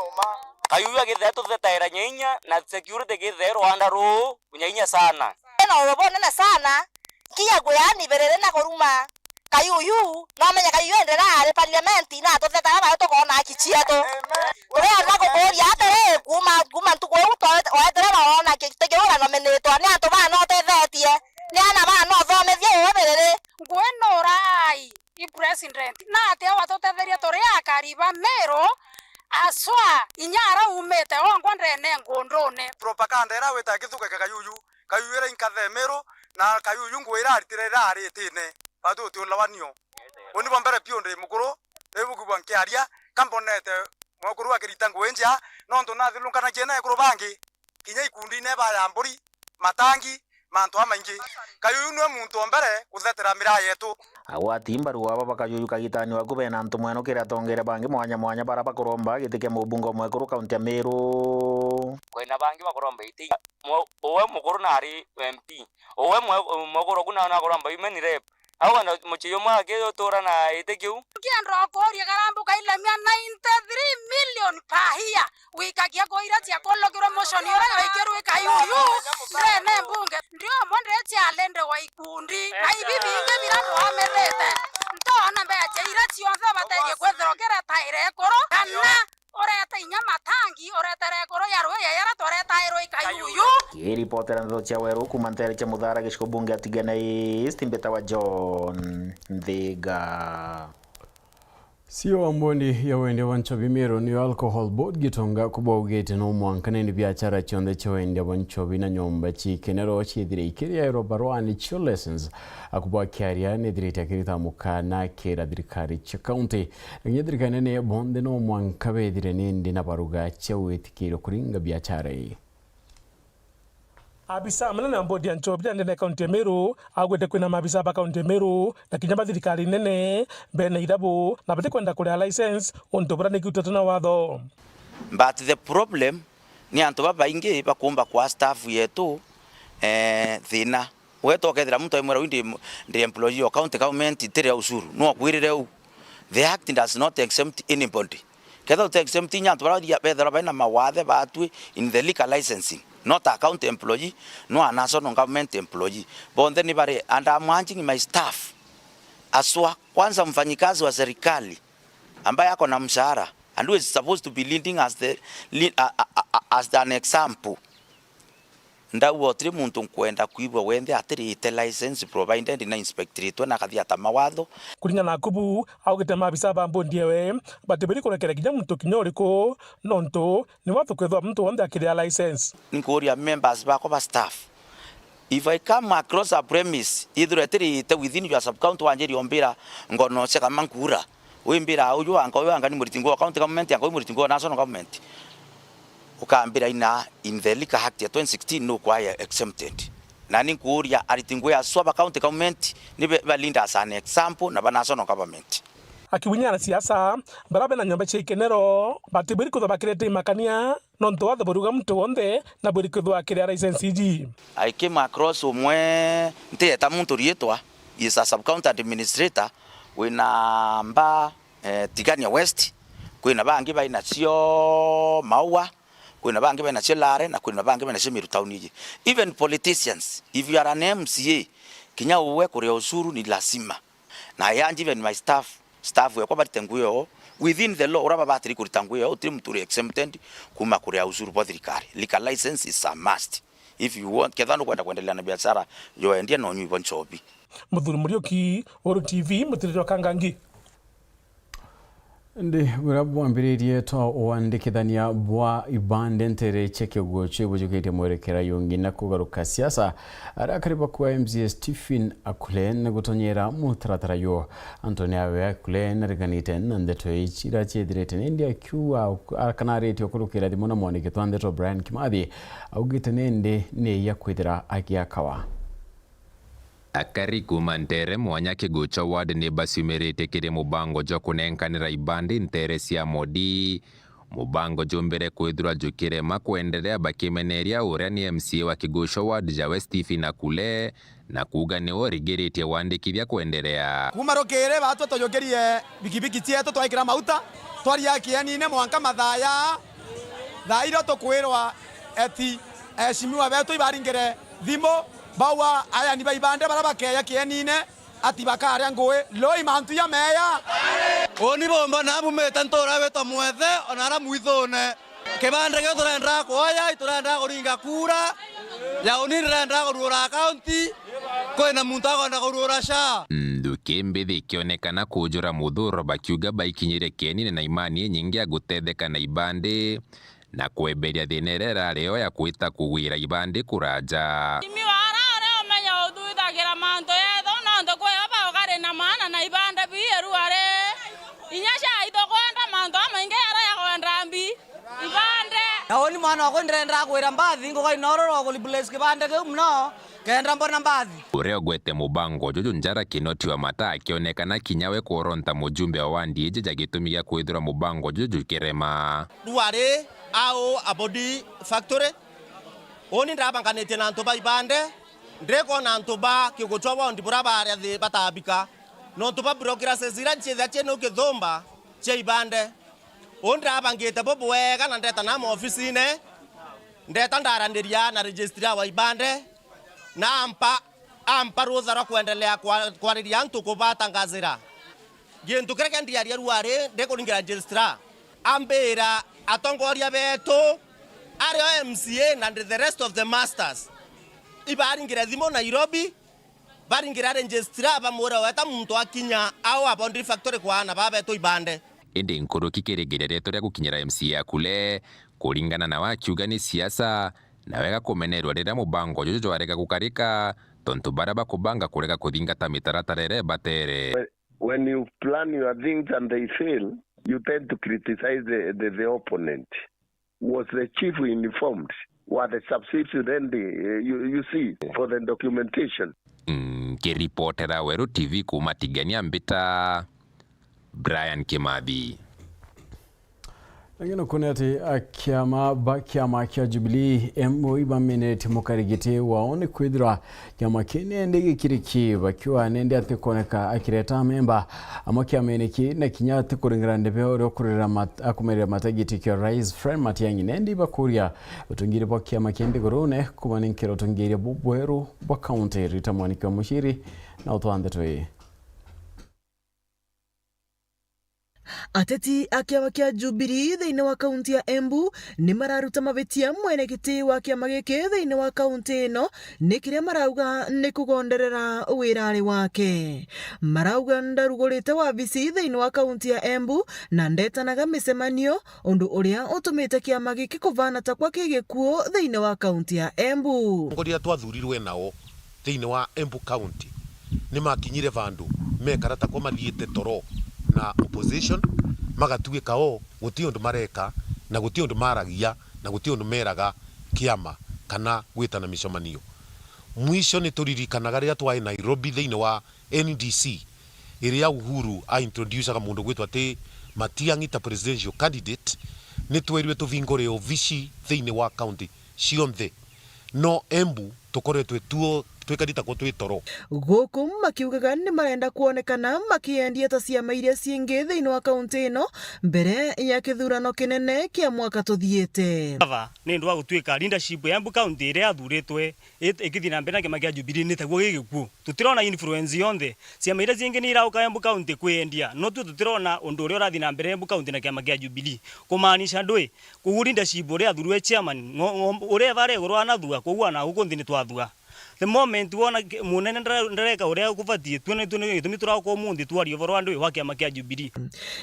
Kayuyu akithia tuthetaira nyainya na security kithia i Rwanda ruu nyainya sana. Ena uwe bunene sana, nkinya gwiani biriri na kuruma. Kayuyu, no menye Kayuyu enderea ari parliament, na tuthetaga bayo tukoona haki cietu. Turienda gukuuria atiri, kuuma, kuuma ntuku iu twa-, weetire na woona ki-, tukiura nominatwa, ni antu baa no utethetie, ni aana baa no uthomithie uu biriri. Ngui nurai i president, na atia watutetheria turi akari ba Meru, aswa inya ara umite ongwa ndene ngundune. Propaganda iria wita githuke kia Kayuyu, Kayuyu ira inkathe Meru, na Kayuyu ngui ira aritire ira ari itine. Batu utiulawanio. Uni bwa mbere piu ndi mukuru, riu bugigua nkiaria, ka mbonete mwekuru akirita ngui njea, nontu nathilunganagie na ekuru bangi, kinya ikundine baya mburi, matangi, mantu amaingi. Kayuyu niwe muntu o mbere kuthetera miraa yetu. Agwati mbaru aba ba Kayuyu kagitani waku bena antu mweno kiri atongeria bangi mwanya mwanya bara bakuromba giti kia mubunge mwekuru kaunti ya Meru. Kwina bangi bakuromba iti. Mwe-, uwe mukuru nari M P. Uwe mwe-, mukuru oku nawe nakuromba women rep. Au ana mucii umwe akiutura na iti kiu. Nkienda ukuuria karambu kailemia ninety-three million per year. Wikagia kuira cia kulukirwa motion iria yaikirwe Kayuyu ndene mbunge. Ndi umwe ndi challenge wa ikundi. Na ibi bingi bira ndwamithite. Ntoona mbecha iria cionthe baterie kwithirwa kiretaire ekuru. Kana urete inya matangi, uretere ekuru ya rui ya yara twaretairwe i Kayuyu. Kiripotera ndeto cia Weru kuuma nteere cia Muthara gicigo bunge ya Tigania East, mbitawa John Nthiga. C E O wa mbondi ya wendia bwa nchobi Meru niyo Alcohol Board Gitonga kubaugite no mwanka nini biachara cionthe cia wendia bwa nchobi na nyomba cia ikenero ciithire ikiriairwa barua ni cio license. Akubwa akiaria nithirite akirita mukana kira thirikari cia kaunti na kinya thirikari nene bonthe no mwanka bethire nindi na baruga cia witikirio kuringa biachara ii. Abisa munene wa mbodi ya nchobi ya ndene ya kaunti ya Meru augite kwina maabisa ba kaunti ya Meru na kinya ba thirikari nene bena irabu na batikwenda kuria license untu buria ni kiutitwe na watho. But the problem ni antu babaingi bakumba kwa staff yetu, eh, thina. Weta ukethira muntu aimwira, "Ui ndi, ndi employee o county government, ntiri a ushuru." No akwirire u. The act does not exempt anybody. Kethira uti exempt inya antu baria bethirwa baina mawathe batwi in the liquor licensing, not a county employee, no a national government employee. Bonthe ni bari, and I'm urging my staff, aswa, kwanza mfanyikazi wa serikali ambaye ako na mshahara and who is supposed to be leading as the, le-, a, a, a, a, as an example. Ndauga utiri muntu nkwenda kwigua wenthe atirite license provided na inspectoritwe na akathia ta mawatho. Kuringana na Kubu, augite maabisa ba mbondi ewe batibiri kurekera kinya muntu kinya uriku, nontu ni watho kwithwa muntu wonthe akiria license. Ninkuuria members bakwa ba staff, if I come across a premise, ithirwe itirite within your sub-county, wanjiria umbira ngono cia kama nkuura, wimbira uyu anga, uyu anga ni muriti nguo wa county government, anga uyu muriti nguo wa national government. Ukambira ina in the Liquor Act ya twenty sixteen nukwaya exempted. Na ni nkuuria ariti nguo ya swa ba county government ni be, ba lead as an example na ba national government. Akiwinya anasiasa bara bena nyomba cia ikenero batibwiri kwithwa bakirete imakania nontu watho buriuga muntu wonthe nabwiri kwithwa akiria license iji. I came across umwe, ntieta muntu riitwa, he is a sub-county administrator, wina mba, eh, Tigania West, kwina bangi bainacio Maua, kwina bangi bainacio Lare, na kwina bangi bainacio Meru town iji. Even politicians, if you are an M C A, kinya uwe kuria ushuru ni lazima. Na I urge even my staff, staff yakwa barite ngugi yao within the law, uria babatiri kurita ngugi yao, gutiri muntu uri exempted kuma kuria ushuru bwa thirikari. Liquor license is a must if you want, ketha nukwenda kwendelea na biashara ya wendia na unyui bwa nchobi. Muthuri Muriuki, Weru T V, mutiriri wa Kangangi. Ndi buria bwambiririe twa uandikithania bwa ibande ntere cia kiguo cia ibujukitie mwerekera yungi na kugaruka siasa, aria akari bakua M C A Stephen Akule ni gutonyera mutaratara yo. Anthony awe Akule nariganite na ndeto ici ira ciethirite nindi akiuga, kana aritie ukurukira thimu na mwandiki twa ndeto Brian Kimathi, augite nindi ni ya kwithira agiakawa. Akari kuuma nteere mwanya Kiguchwa ward ni baciumiritie kiri mubango jwa kunenkanira ibandi nteere cia Modi. Mubango jumbire kwithirwa jukirema kwenderea, bakimeneria uria ni M C A wa Kiguchwa ward jawe Stephen Akule, na kuuga niwe urigiritie wandikithia kwenderea. Kuuma rukiri batwe tujukirie bikibiki cietu twaikira mauta, twaria kienine mwanka mathaa ya thaa iria tukwirwa eti eheshimiwa betu ibaringire thimu, bauga ayani ba ibande baria bakeeja kienine ati bakaria ngui. Loi mantu jameeja. Uni bomba na bumite ntura witwa Mwethe, ona ara mwithune. Kibande gio turenda kuoya, iturenda kuringa kura. Ya uni ndirenda kuruura akaunti. Kwina muntu akwenda kuruura sha. Nthuki mbithi ikionekana kujura muthuro, bakiuga baikinyire kienine na imani inyingi ya gutetheka na ibandi na kweberia thina iria irari yo ya kwita kugwira ibandi kuraja. Imi wara uria umenya uthuthagira mantu yetho, nontu kwi o baugari na maana na ibande bii ruari. Inya cai tukwenda mantu amaingi yara ya kwenda mbi ibande. Na uni mwana wakwa ndirenda gwira mbathi, ngugai na uroro wa ku replace kibande kiu muno. Kenda mbona mbathi. Uria ugwete mubango juju njara Kinoti Wamata akionekana kinya we kuoronta mujumbe wa wandi iji ja gitumi gia kwithirwa mubango juju jukirema. Ruari au a body factory. Uni ndabanganitie na antu ba ibande, ndikwona antu ba Kiguchwa ward buria baria thi batabika. Nontu ba bureaucracies iria ciithia ciina ukithumba cia ibande. Uni ndabangite bo bwega na ndeta na maofisine, ndeta ndaraniria na registrar wa ibande, na ampa, ampa rutha rwa kwendelea kwa-, kwariria antu kubatangazira. Gintu kiria kia ndiaria ruari ndikuringira registrar, ambira atongoria betu, ario M C A na the rest of the masters, ibaringire thimu Nairobi, baringira registrar bamwira weta muntu akinya au a body factory kwa aana babetu ibande. Indi nkuruki kirigiria rietu ria gukinyira M C A Akule, kuringana nawe akiuga ni siasa, na wega kumenerwa riria mubango juju jwarega gukarika, tontu baria bakubanga kurega kuthingata mitaratara iria ibatere. When you plan your things and they fail, you tend to criticize the, the, the opponent. Was the chief informed? Were the subsidies ready, uh, you, you see, for the documentation? Nkiripotera Weru T V kuuma Tigania, mbita Brian Kimathi. Lakini kuna ati a kiama ba kiama kia Jubilee M O I bamenetie mukarigiti wao ni kwithirwa kiama kii nende gikiri ki bakiuga nende ati kwoneka akireta memba amwe kiamene ki na kinya ati kuring'ira ndebe uria ukurira mat-, akumerera matagiti kia Rais Fred Matiang'i. Nende ibakuria utungiri bwa kiama kii nthigurune kumaninkira utungiria bubweru bwa kaunti. Rita Mwaniki wa Muciri na utwa ndeto ii. Ateti a kiama kia Jubilee thiini wa kaunti ya Embu ni mararuta mabitia mwenegiti wa kiama giki thiini wa kaunti ino, ni kiria marauga ni kugonderera wirari wake. Marauga ndarugurite wabici thiini wa kaunti ya Embu na ndetanaga micemanio, undu uria utumite kiama giki kuvana ta kwa ki gikuo thiini wa kaunti ya Embu. Atongoria twathurirwe nao thiini wa Embu County ni makinyire vandu mekara ta kwa mathiite toro na opposition, magatuika o guti undu mareka, na guti undu maragia, na guti undu meraga kiama kana gwitana micemanio. Mwisho ni turirikanaga riria twari Nairobi thiini wa N D C, Iria Uhuru a introducaga mundu gwitwa ati Matiang'i ta presidential candidate, ni twerwe tuvingure obici thiini wa county cionthe. No Embu tukoretwe tuo twikari takwo twi toro. Guku makiugaga ni marenda kwonekana makiendia ta ciama iria cingi thiini wa kaunti ino mbere ya kithurano kinene kia mwaka tuthiite. Baba, ni ndu wa gutuika leadership ya Embu County iria yathuritwe it-, ikithii na mbere na kiama kia Jubilee ni taguo gigikuo. Tutirona influence yonthe. Ciama iria cingi ni irauka Embu County kwiendia, no tue tutirona undu uria urathii na mbere Embu County na kiama kia Jubilee. Kumaanisha ndwi, koguo leadership uria athurwe chairman, ngo-, ngo-, uria eva ari iguru anathua, koguo ana guku nthi ni twathua. The moment wona ki-, munene ndara-, ndareka uria kubatie, tue ni, tue ni gitumi turauka umunthi twaria uvoro wa ndwi wa kiama kia Jubilee.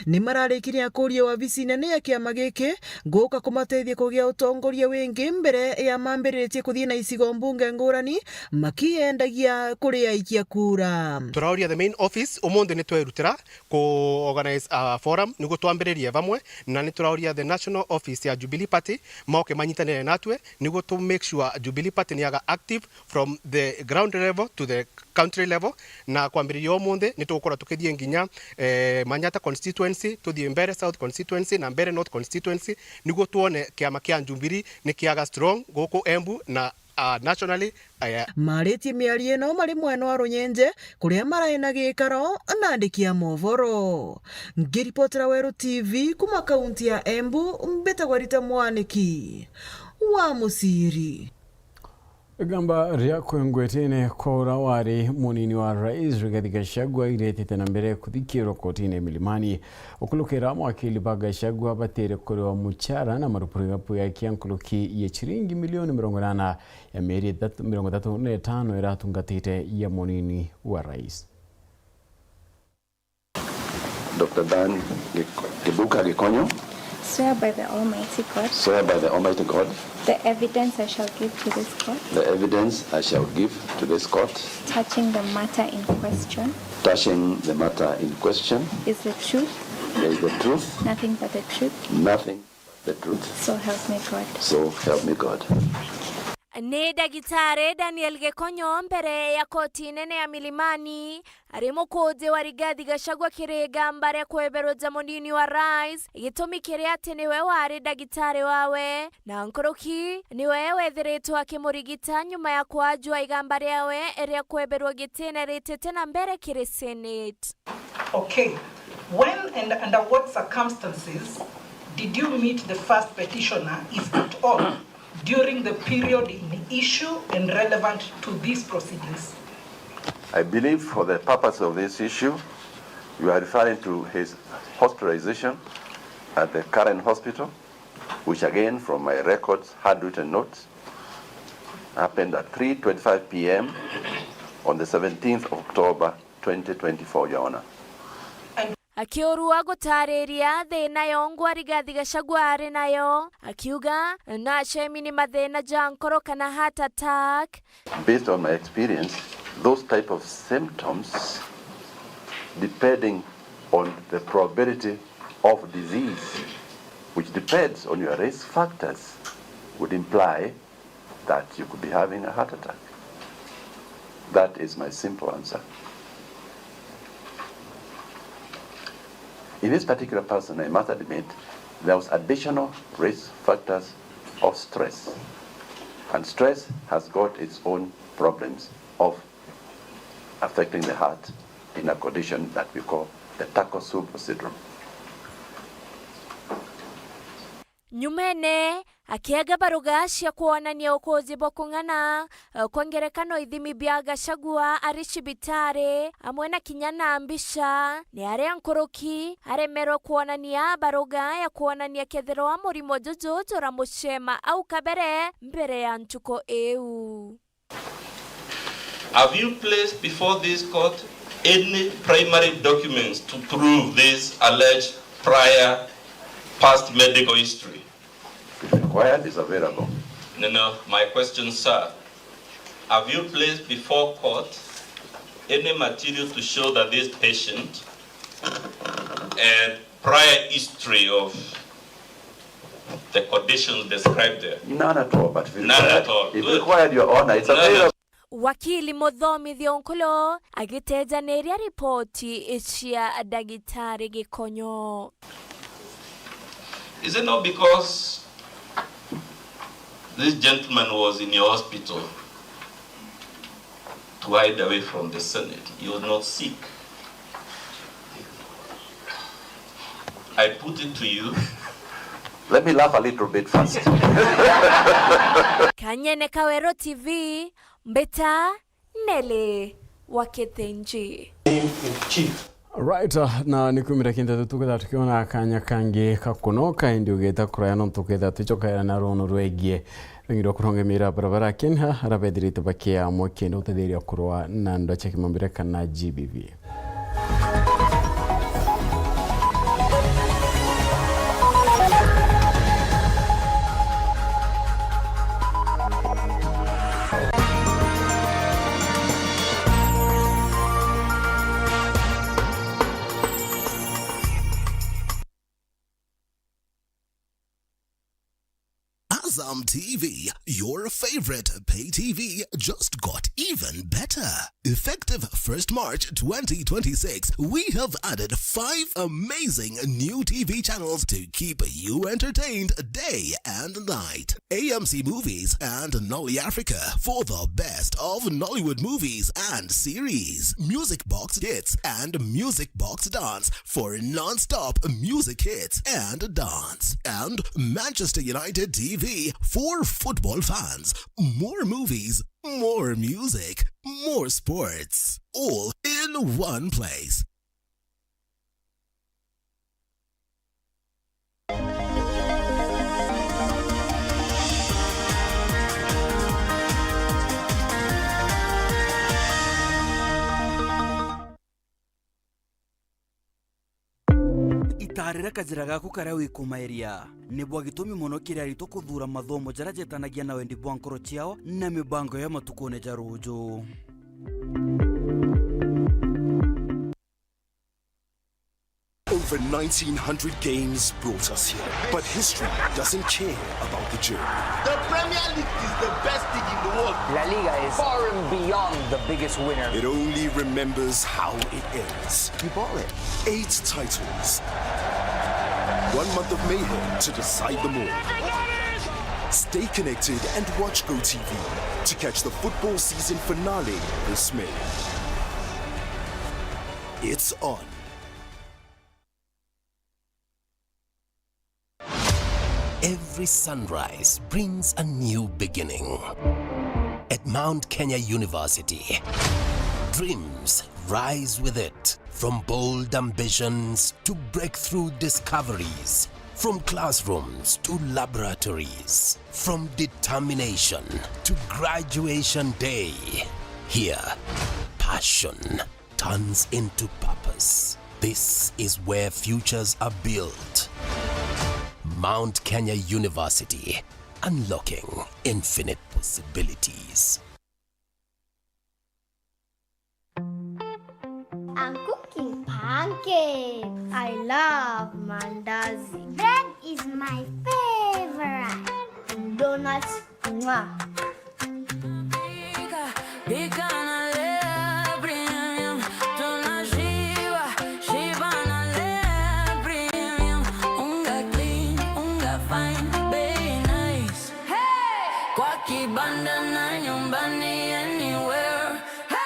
Ni mararikirie akuria wabici nene ya kiama giki guka kumateithia kugia utongoria wingi mbere ya mambiritie kuthii na icigo mbunge ngurani makiendagia kuri aikia kura. Turauria the main office umunthi ni twerutira ku organize a forum niguo twambiririe vamwe, na ni turauria the national office ya Jubilee Party moke manyitanire natwe niguo to make sure Jubilee Party ni aga active from the ground level to the country level, na kwambiriria umunthi ni tugukorwa tukithii nginya, eh, Manyata constituency, tuthii Mbeere South constituency na Mbeere North constituency, niguo twone kiama kia Jubilee ni kiaga strong guku Embu na, ah, nationally, eh. Maritie miario ino mari mwena wa Runyenje, kuria marai na gikaro na andiki a movoro. Ngiripotera Weru T V kuma kaunti ya Embu, mbitagwa Rita Mwaniki wa Muciri. Igamba ria kwengwetene kwa uria wari munini wa rais Rigathi Gachagua iretete na mbere kuthikirwa kotini ya Milimani. Ukurukira mawakili ba Gachagua batire kuriwa muchara na marupurupu ya kia nkuruki ya chiringi milioni mirongo inana ya mieri ithatu, mirongo ithatu na itano iratungatite ya munini wa rais. Doctor Dan Gik-, Kibuka Gikonyo. Swear by the Almighty God. Swear by the Almighty God. The evidence I shall give to this court. The evidence I shall give to this court. Touching the matter in question. Touching the matter in question. Is the truth. Is the truth. Nothing but the truth. Nothing. The truth. So help me God. So help me God. Ni ndagitari Daniel Gikonyo mbere ya koti nene ya Milimani ari mukunji wa Rigathi Gachagua kiri igamba ria kweberuja munini wa rais, gitumi kiri ati niwe wari ndagitari wawe, na nkuruki niwe wethiritwe akimurigita nyuma ya kwajua igamba riawe ria kweberwa gitine ritite na mbere kiri Senate. Okay. When and under what circumstances did you meet the first petitioner, if at all, during the period in issue and relevant to these proceedings? I believe for the purpose of this issue, you are referring to his hospitalization at the Karen Hospital, which again, from my records, handwritten notes, happened at three twenty-five p m on the seventeenth of October, twenty twenty-four, Your Honor. Akiurua gutariria thina yongwa Rigathi Gachagua ari nayo, akiuga no acemi ni mathina ja nkoro kana heart attack. Based on my experience, those type of symptoms, depending on the probability of disease, which depends on your risk factors, would imply that you could be having a heart attack. That is my simple answer. In this particular person, I must admit, there was additional risk factors of stress. And stress has got its own problems of affecting the heart in a condition that we call the Takotsubo syndrome. Nyumene, akiaga baruga cia kwonania ukuuji bwa kung'ana, eh, kwa ngerekano ithimi bia Gachagua ari cibitari, amwe na kinya na mbica, ni aria nkuruki aremerwe kwonania baruga ya kwonania kethirwa murimo juju juramucema au kabere mbere ya ntuku iu. Have you placed before this court any primary documents to prove this alleged prior past medical history? If required, is available. No, no, my question, sir. Have you placed before court any material to show that this patient had prior history of the conditions described there? None at all, but if None required, at all. If Good. Required, Your Honor, it's None available. Wakili Muthomithio Nkulu agitejaniria ripoti cia ndagitari Gikonyo. Is it not because this gentleman was in your hospital to hide away from the Senate? He was not sick. I put it to you. Let me laugh a little bit first. Kanyene Kaweru T V, mbita Nelly wa Kithinji. Right, uh, na ni kumira kintu tuketha tukiona kanya kangi ka kunoka, indi ugita kuraya nontu tuketha tucokaira na runo rwegie rwingi rwa kurungamira barabara Kenya, ara bethirite bakiamwa kenda utetheria kurwa na ndwa cia kimambire kana G B V. Azam T V, your favorite pay T V, just got even better. Effective first March twenty twenty-six, we have added five amazing new T V channels to keep you entertained day and night. A M C Movies and Nolly Africa for the best of Nollywood movies and series. Music Box Hits and Music Box Dance for non-stop music hits and dance. And Manchester United T V for football fans. More movies, more music, more sports. All in one place. Itaarira kajira gaku karia wikumairia. Ni bwa gitumi mono kiri aritwa kuthuura mathomo jaria jetanagia na wendi bwa nkoro ciao na mibango ya matukune ja ruuju. Over nineteen hundred games brought us here, but history doesn't care about the journey. The Premier League is the best league in the world. La Liga is far and beyond the biggest winner. It only remembers how it ends. You bought it. Eight titles. One month of mayhem to decide them all. Stay connected and watch GoTV to catch the football season finale this May. It's on. Every sunrise brings a new beginning. At Mount Kenya University, dreams rise with it. From bold ambitions to breakthrough discoveries, from classrooms to laboratories, from determination to graduation day. Here, passion turns into purpose. This is where futures are built. Mount Kenya University, unlocking infinite possibilities. I'm cooking pancakes. I love mandazi. Bread is my favorite. Donuts, mwah. Pika, pika na Lea Premium. Tunashiba, shiba na Lea Premium. Unga clean, unga fine, bei nice. Hey! Kwa kibanda na nyumbani, anywhere. Hey!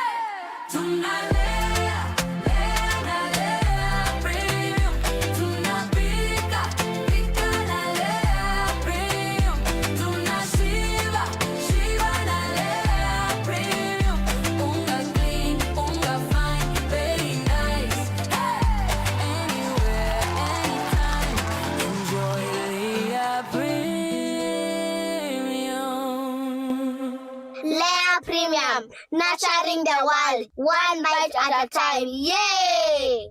Tunalea, lea na Lea Premium. Tunapika, pika na Lea Premium. Tunashiba, shiba na Lea Premium. Unga clean, unga fine, very nice. Hey! Anywhere, anytime, enjoy Lea Premium. Lea Premium, nurturing the world, one bite at a time. Yay!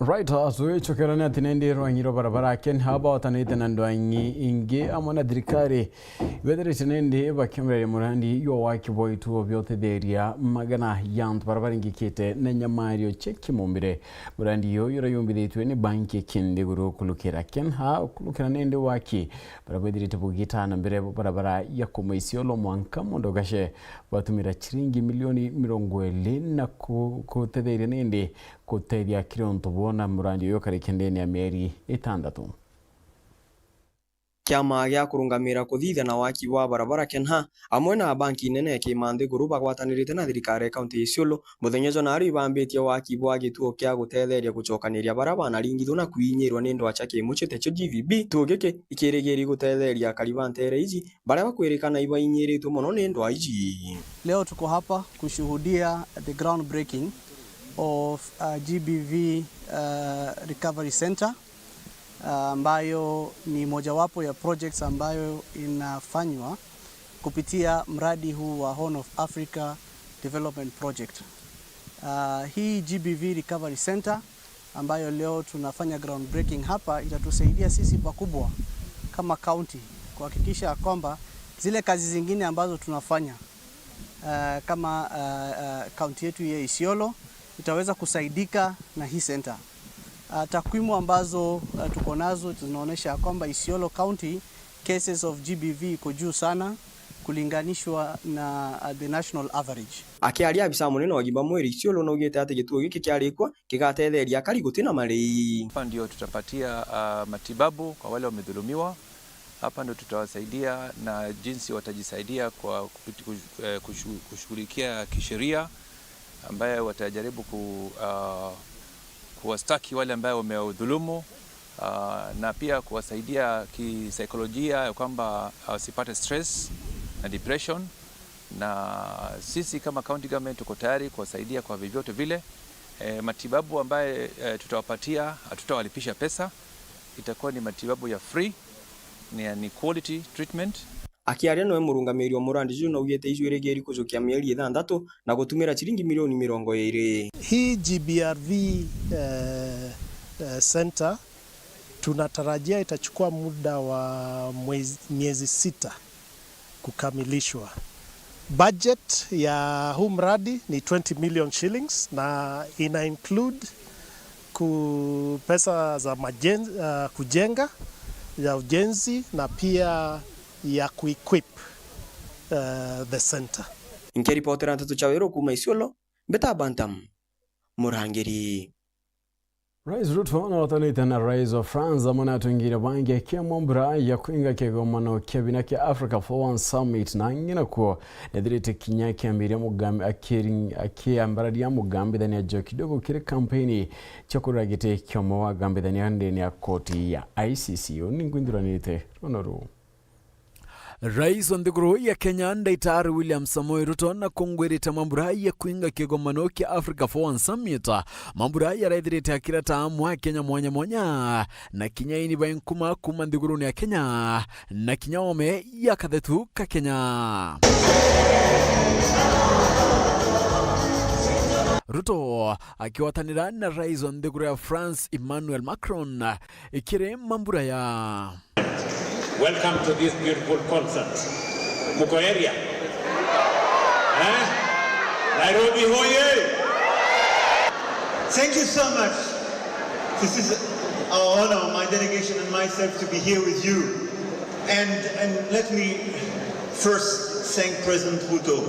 Right, ah, twicokerane ati nindi rwangi rwa barabara Kenya baotanite na ndwangi ingi amwe na thirikari ibethirite nindi bakiomereria murandi jwa waki bwa ituo bia utetheria magana ya antu baria baringikite na nyamario cia kimumbire. Murandi uyu urayumbithitue ni banki ya kinthiguru kurukira Kenya, kurukira nindi waki baria bwithirite bugitana mbere barabara ya kuma Isiolo mwanka Mondo Gashe batumira ciringi milioni mirongo iri na ku-, kutetheria nindi gutethia kiri untu bwona murandi uyu ukarikia ndene ya mieri itandatu. Kiama gia kurungamira kuthithia na waki bwa barabara Kenha amwe na banki nene ya kimanthiguru bagwatanirite na thirikari ya kaunti ya Isiolo muthenya jwa naari ibambitie waki bwa gituo kia gutetheria gucokaniria baria banaringithua na kwinyirwa ni ndwaa cia kimuchite cio G V B. Gituo giki ikirigiri gutetheria akari ba nteere iji baria bakwirikana ibainyiritwe mono ni ndwaa iji. Leo tuko hapa kushuhudia the groundbreaking of, uh, G B V, uh, Recovery Center, uh, ambayo ni mojawapo ya projects ambayo inafanywa kupitia mradi huu wa Horn of Africa Development Project. Uh, hii G B V Recovery Center ambayo leo tunafanya groundbreaking hapa itatusaidia sisi pakubwa kama county kuhakikisha ya kwamba zile kazi zingine ambazo tunafanya, uh, kama, uh, uh, county yetu ya Isiolo itaweza kusaidika na hii center. Uh, takwimu ambazo, uh, tuko nazo zinaonyesha ya kwamba Isiolo County cases of G B V iko juu sana kulinganishwa na, uh, the national average. Akiaria abisa munene wa ugima mwiri Isiolo naugite ati gituo giki kiarikwa kigatetheria akari gutina marii. Hapa ndio tutapatia, ah, matibabu kwa wale wamedhulumiwa. Hapa ndio tutawasaidia na jinsi watajisaidia kwa kupiti-, kush-, eh, kushu-, kushughulikia kisheria ambaye watajaribu ku-, ah, kuwastaki wale ambaye wamewadhulumu, ah, na pia kuwasaidia kisaikolojia ya kwamba wasipate stress na depression. Na sisi kama county government tuko tayari kuwasaidia kwa vyovyote vile. Eh, matibabu ambaye, eh, tutawapatia, hatutawalipisha pesa, itakuwa ni matibabu ya free, ni, ni quality treatment. Akiaria nowe murungamiri wa murandi juu naugite ijwirigiri kujukia mieri ithanthatu na gutumira ciringi milioni mirongo iri. Hii G B R V, eh, eh, center tunatarajia itachukua muda wa mwezi, miezi sita kukamilishwa. Budget ya huu mradi ni twenty million shillings na ina include ku-, pesa za majen-, uh, kujenga, ya ujenzi na pia ya kuequip, uh, the center. Nkiripotera Nteto cia Weru kuuma Isiolo, Mbeta Bantam, Murangiri. Rais Ruto nootanite na rais wa France amwe na atongeria bangi akiamwa mbura ya kwinga kigomano kia bina kia Africa Forward Summit, na ngina kuo nethirite kinya akiambiria mugambi-, akiring-, akiambararia mugambithania Joe Kidogo kiri kampeni cia kurira giti kia umwe wa agambithania ndene ya koti ya I C C. Uni ngwinthuranite runo ruu. Rais wa nthiguru ya Kenya, Daktari William Samoei Ruto, nakungwirite mambura ya kwinga kigomano kia Africa Forward Summit, mambura yaraithirite akirata amwe Akenya mwanya mwanya, na kinya ini ba nkuma kuuma nthigurune ya Kenya, na kinya ome ya kathetu ka Kenya. Ruto akiwatanira na rais wa nthiguru ya France, Emmanuel Macron, ikiri mambura ya Welcome to this beautiful concert. Muko area? Eh? Nairobi hoye! Thank you so much. This is our honor, my delegation and myself, to be here with you. And, and let me first thank President Ruto,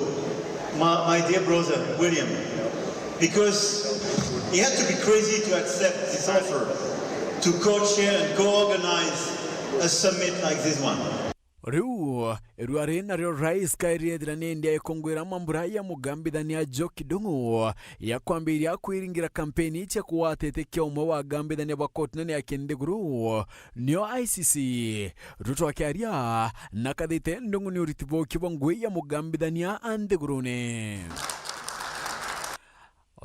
my, my dear brother William, because he had to be crazy to accept this offer to co-chair and co-organize a summit like this one. Riu, irua ri nario rais kairi ethira nindi aikungwira mambura ya mugambithania Joe Kidogo ya kwambiria kwiringira kampeni cia kuwatite kia umwe wa agambithania ba koti nene ya kinthiguru, nio I C C. Ruto akiaria na kathite ndungu ni uriti bwa uki bwa ngui ya mugambithania a nthigurune.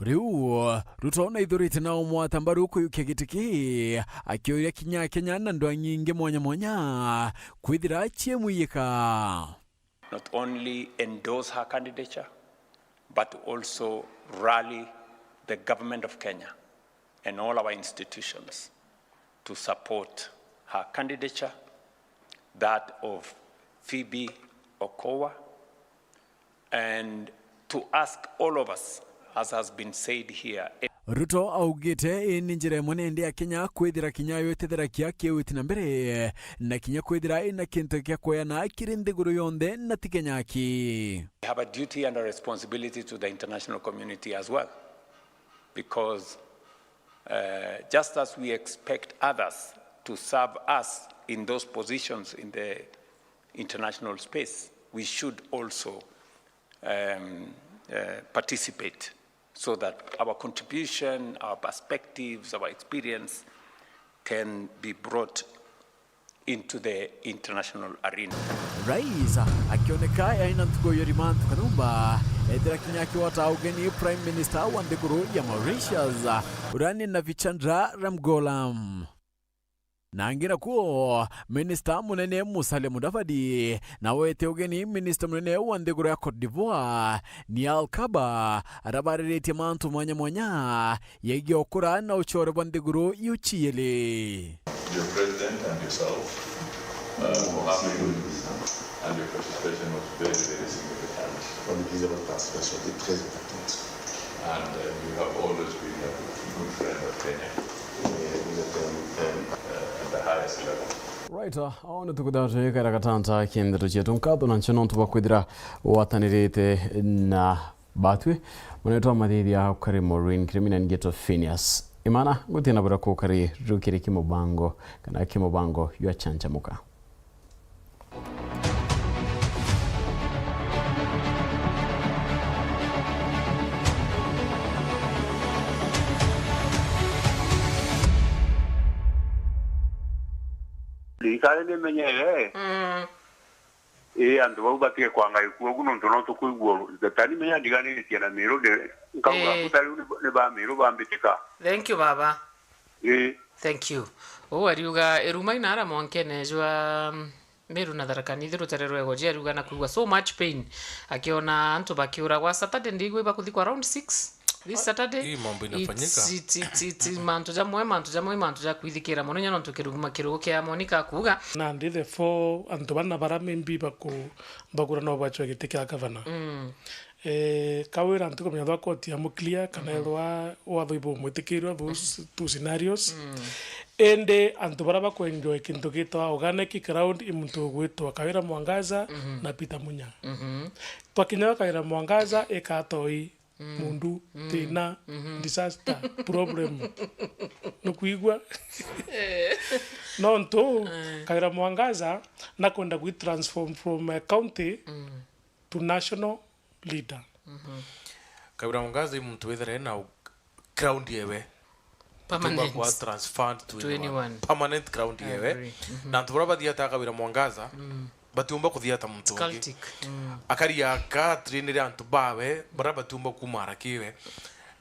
Riu, Ruto naithurite na umwata mbaru kuyukia giti ki, akiuria kinya Kenya na ndwa nyingi mwanya mwanya kwithira ciemwiyika. Not only endorse her candidature, but also rally the government of Kenya and all our institutions to support her candidature, that of Phoebe Okowa, and to ask all of us, as has been said here. Ruto augite ii ni njira imwe nende ya Kenya kwithira kinya yo itetherakia kiwiti na mbere, na kinya kwithira ina kintu kia kweana kiri nthiguru yonthe na ti Kenya aki. We have a duty and a responsibility to the international community as well, because uh, just as we expect others to serve us in those positions in the international space, we should also um, uh, participate so that our contribution, our perspectives, our experience can be brought into the international arena. Rais akioneka aina ntuku ya rimantu kanyumba, ethira kinya akiwata ugeni Prime Minister wa nthiguru ya Mauritius, uria ni Navichandra Ramgoolam. Na angi nakuo, Minista Munene Musalia Mudavadi, nawe ete ugeni Minista Munene wa nthiguru ya Cote d'Ivoire, Niall Kaba, arabariritie mantu mwanya mwanya yegie ukura na ucore bwa nthiguru iu ciiri. Your president and yourself, uh, for having and your participation was very, very significant. Votre participation était très importante. And uh, you have always been a good friend of Kenya. Right, uh, ao ni tukwithira twikara gatanta ki ndeto cietu. Nkatho na ncho nontu bwa kwithira watanirite na batwi. Munetwa mathithia ukari Maureen Kirimina, ngeto Phineas Imana, ngutina bura kukari rukiri kimubango kana kimubango ywa chanchamuka. Thirikari ni imenyere. Mm. Ii, antu bau batige kwangaikua ugu, nontu no tukwigua. Tani menya ndiganiritie na Miru, ndi-, nkauga, ii, mbuta riu ni, ni ba Miru bambitika. Thank you, baba. Ii. Thank you. Uu ariuga, iruma inara mwankene jwa, mm, Meru na Tharaka Nithi, rutere rwa Igoji, ariuga na kwigua so much pain akiona antu bakiuragwa. Saturday ndigwe bakuthikwa around six this Saturday. Hii mambo inafanyika. It's, it's, it's, it's, mantu jamwe, mantu jamwe, mantu ja kwithikira mono, nontu kiruguma kirugu kia Monica kuuga. Nandi the four antu bana bara maybe baku-, bakura no bachwe giti kia gavana. Mm. Eh, Kawira ntikumenya thwa koti ya muclear kana, mhm, ethwa watho ibumwitikirwe those, mhm, two scenarios. Mm. Indi antu bara bakuenjoy kintu gitwa organic crowd i muntu ugwitwa Kawira Mwangaza, mhm, na Peter Munya. Mhm. Twakinya Kawira Mwangaza ikatoi, mm, mundu, mm, thina, mhm, disaster, problem. Nukwigua? Eh. Nontu, eh, Kawira Mwangaza nakwenda gwi transform from a county, mm, to national leader. Mhm. Kawira Mwangaza i muntu withire na u-, ground yewe. Permanent. Tumba kwa transferred to, to anyone, anyone. Permanent ground yewe. Agree. Mhm. Na antu bara bathiata Kawira Mwangaza, mm, batiumba kuthiata muntu ungi. Cultic. Mm. Akari aka trainire antu bawe, bara batiumba kumara kiwe.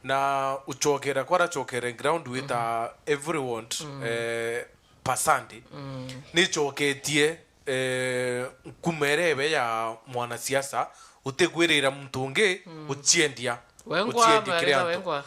Na uchokera, kwa arachokere ground wita, mhm, everyone, mm, eh, per Sunday. Mm. Nichoketie eh, nkumere iwe ya mwanasiasa, utigwirira muntu ungi, mm, uchiendia, wengwa, uchiendia kiri antu. Wengwa.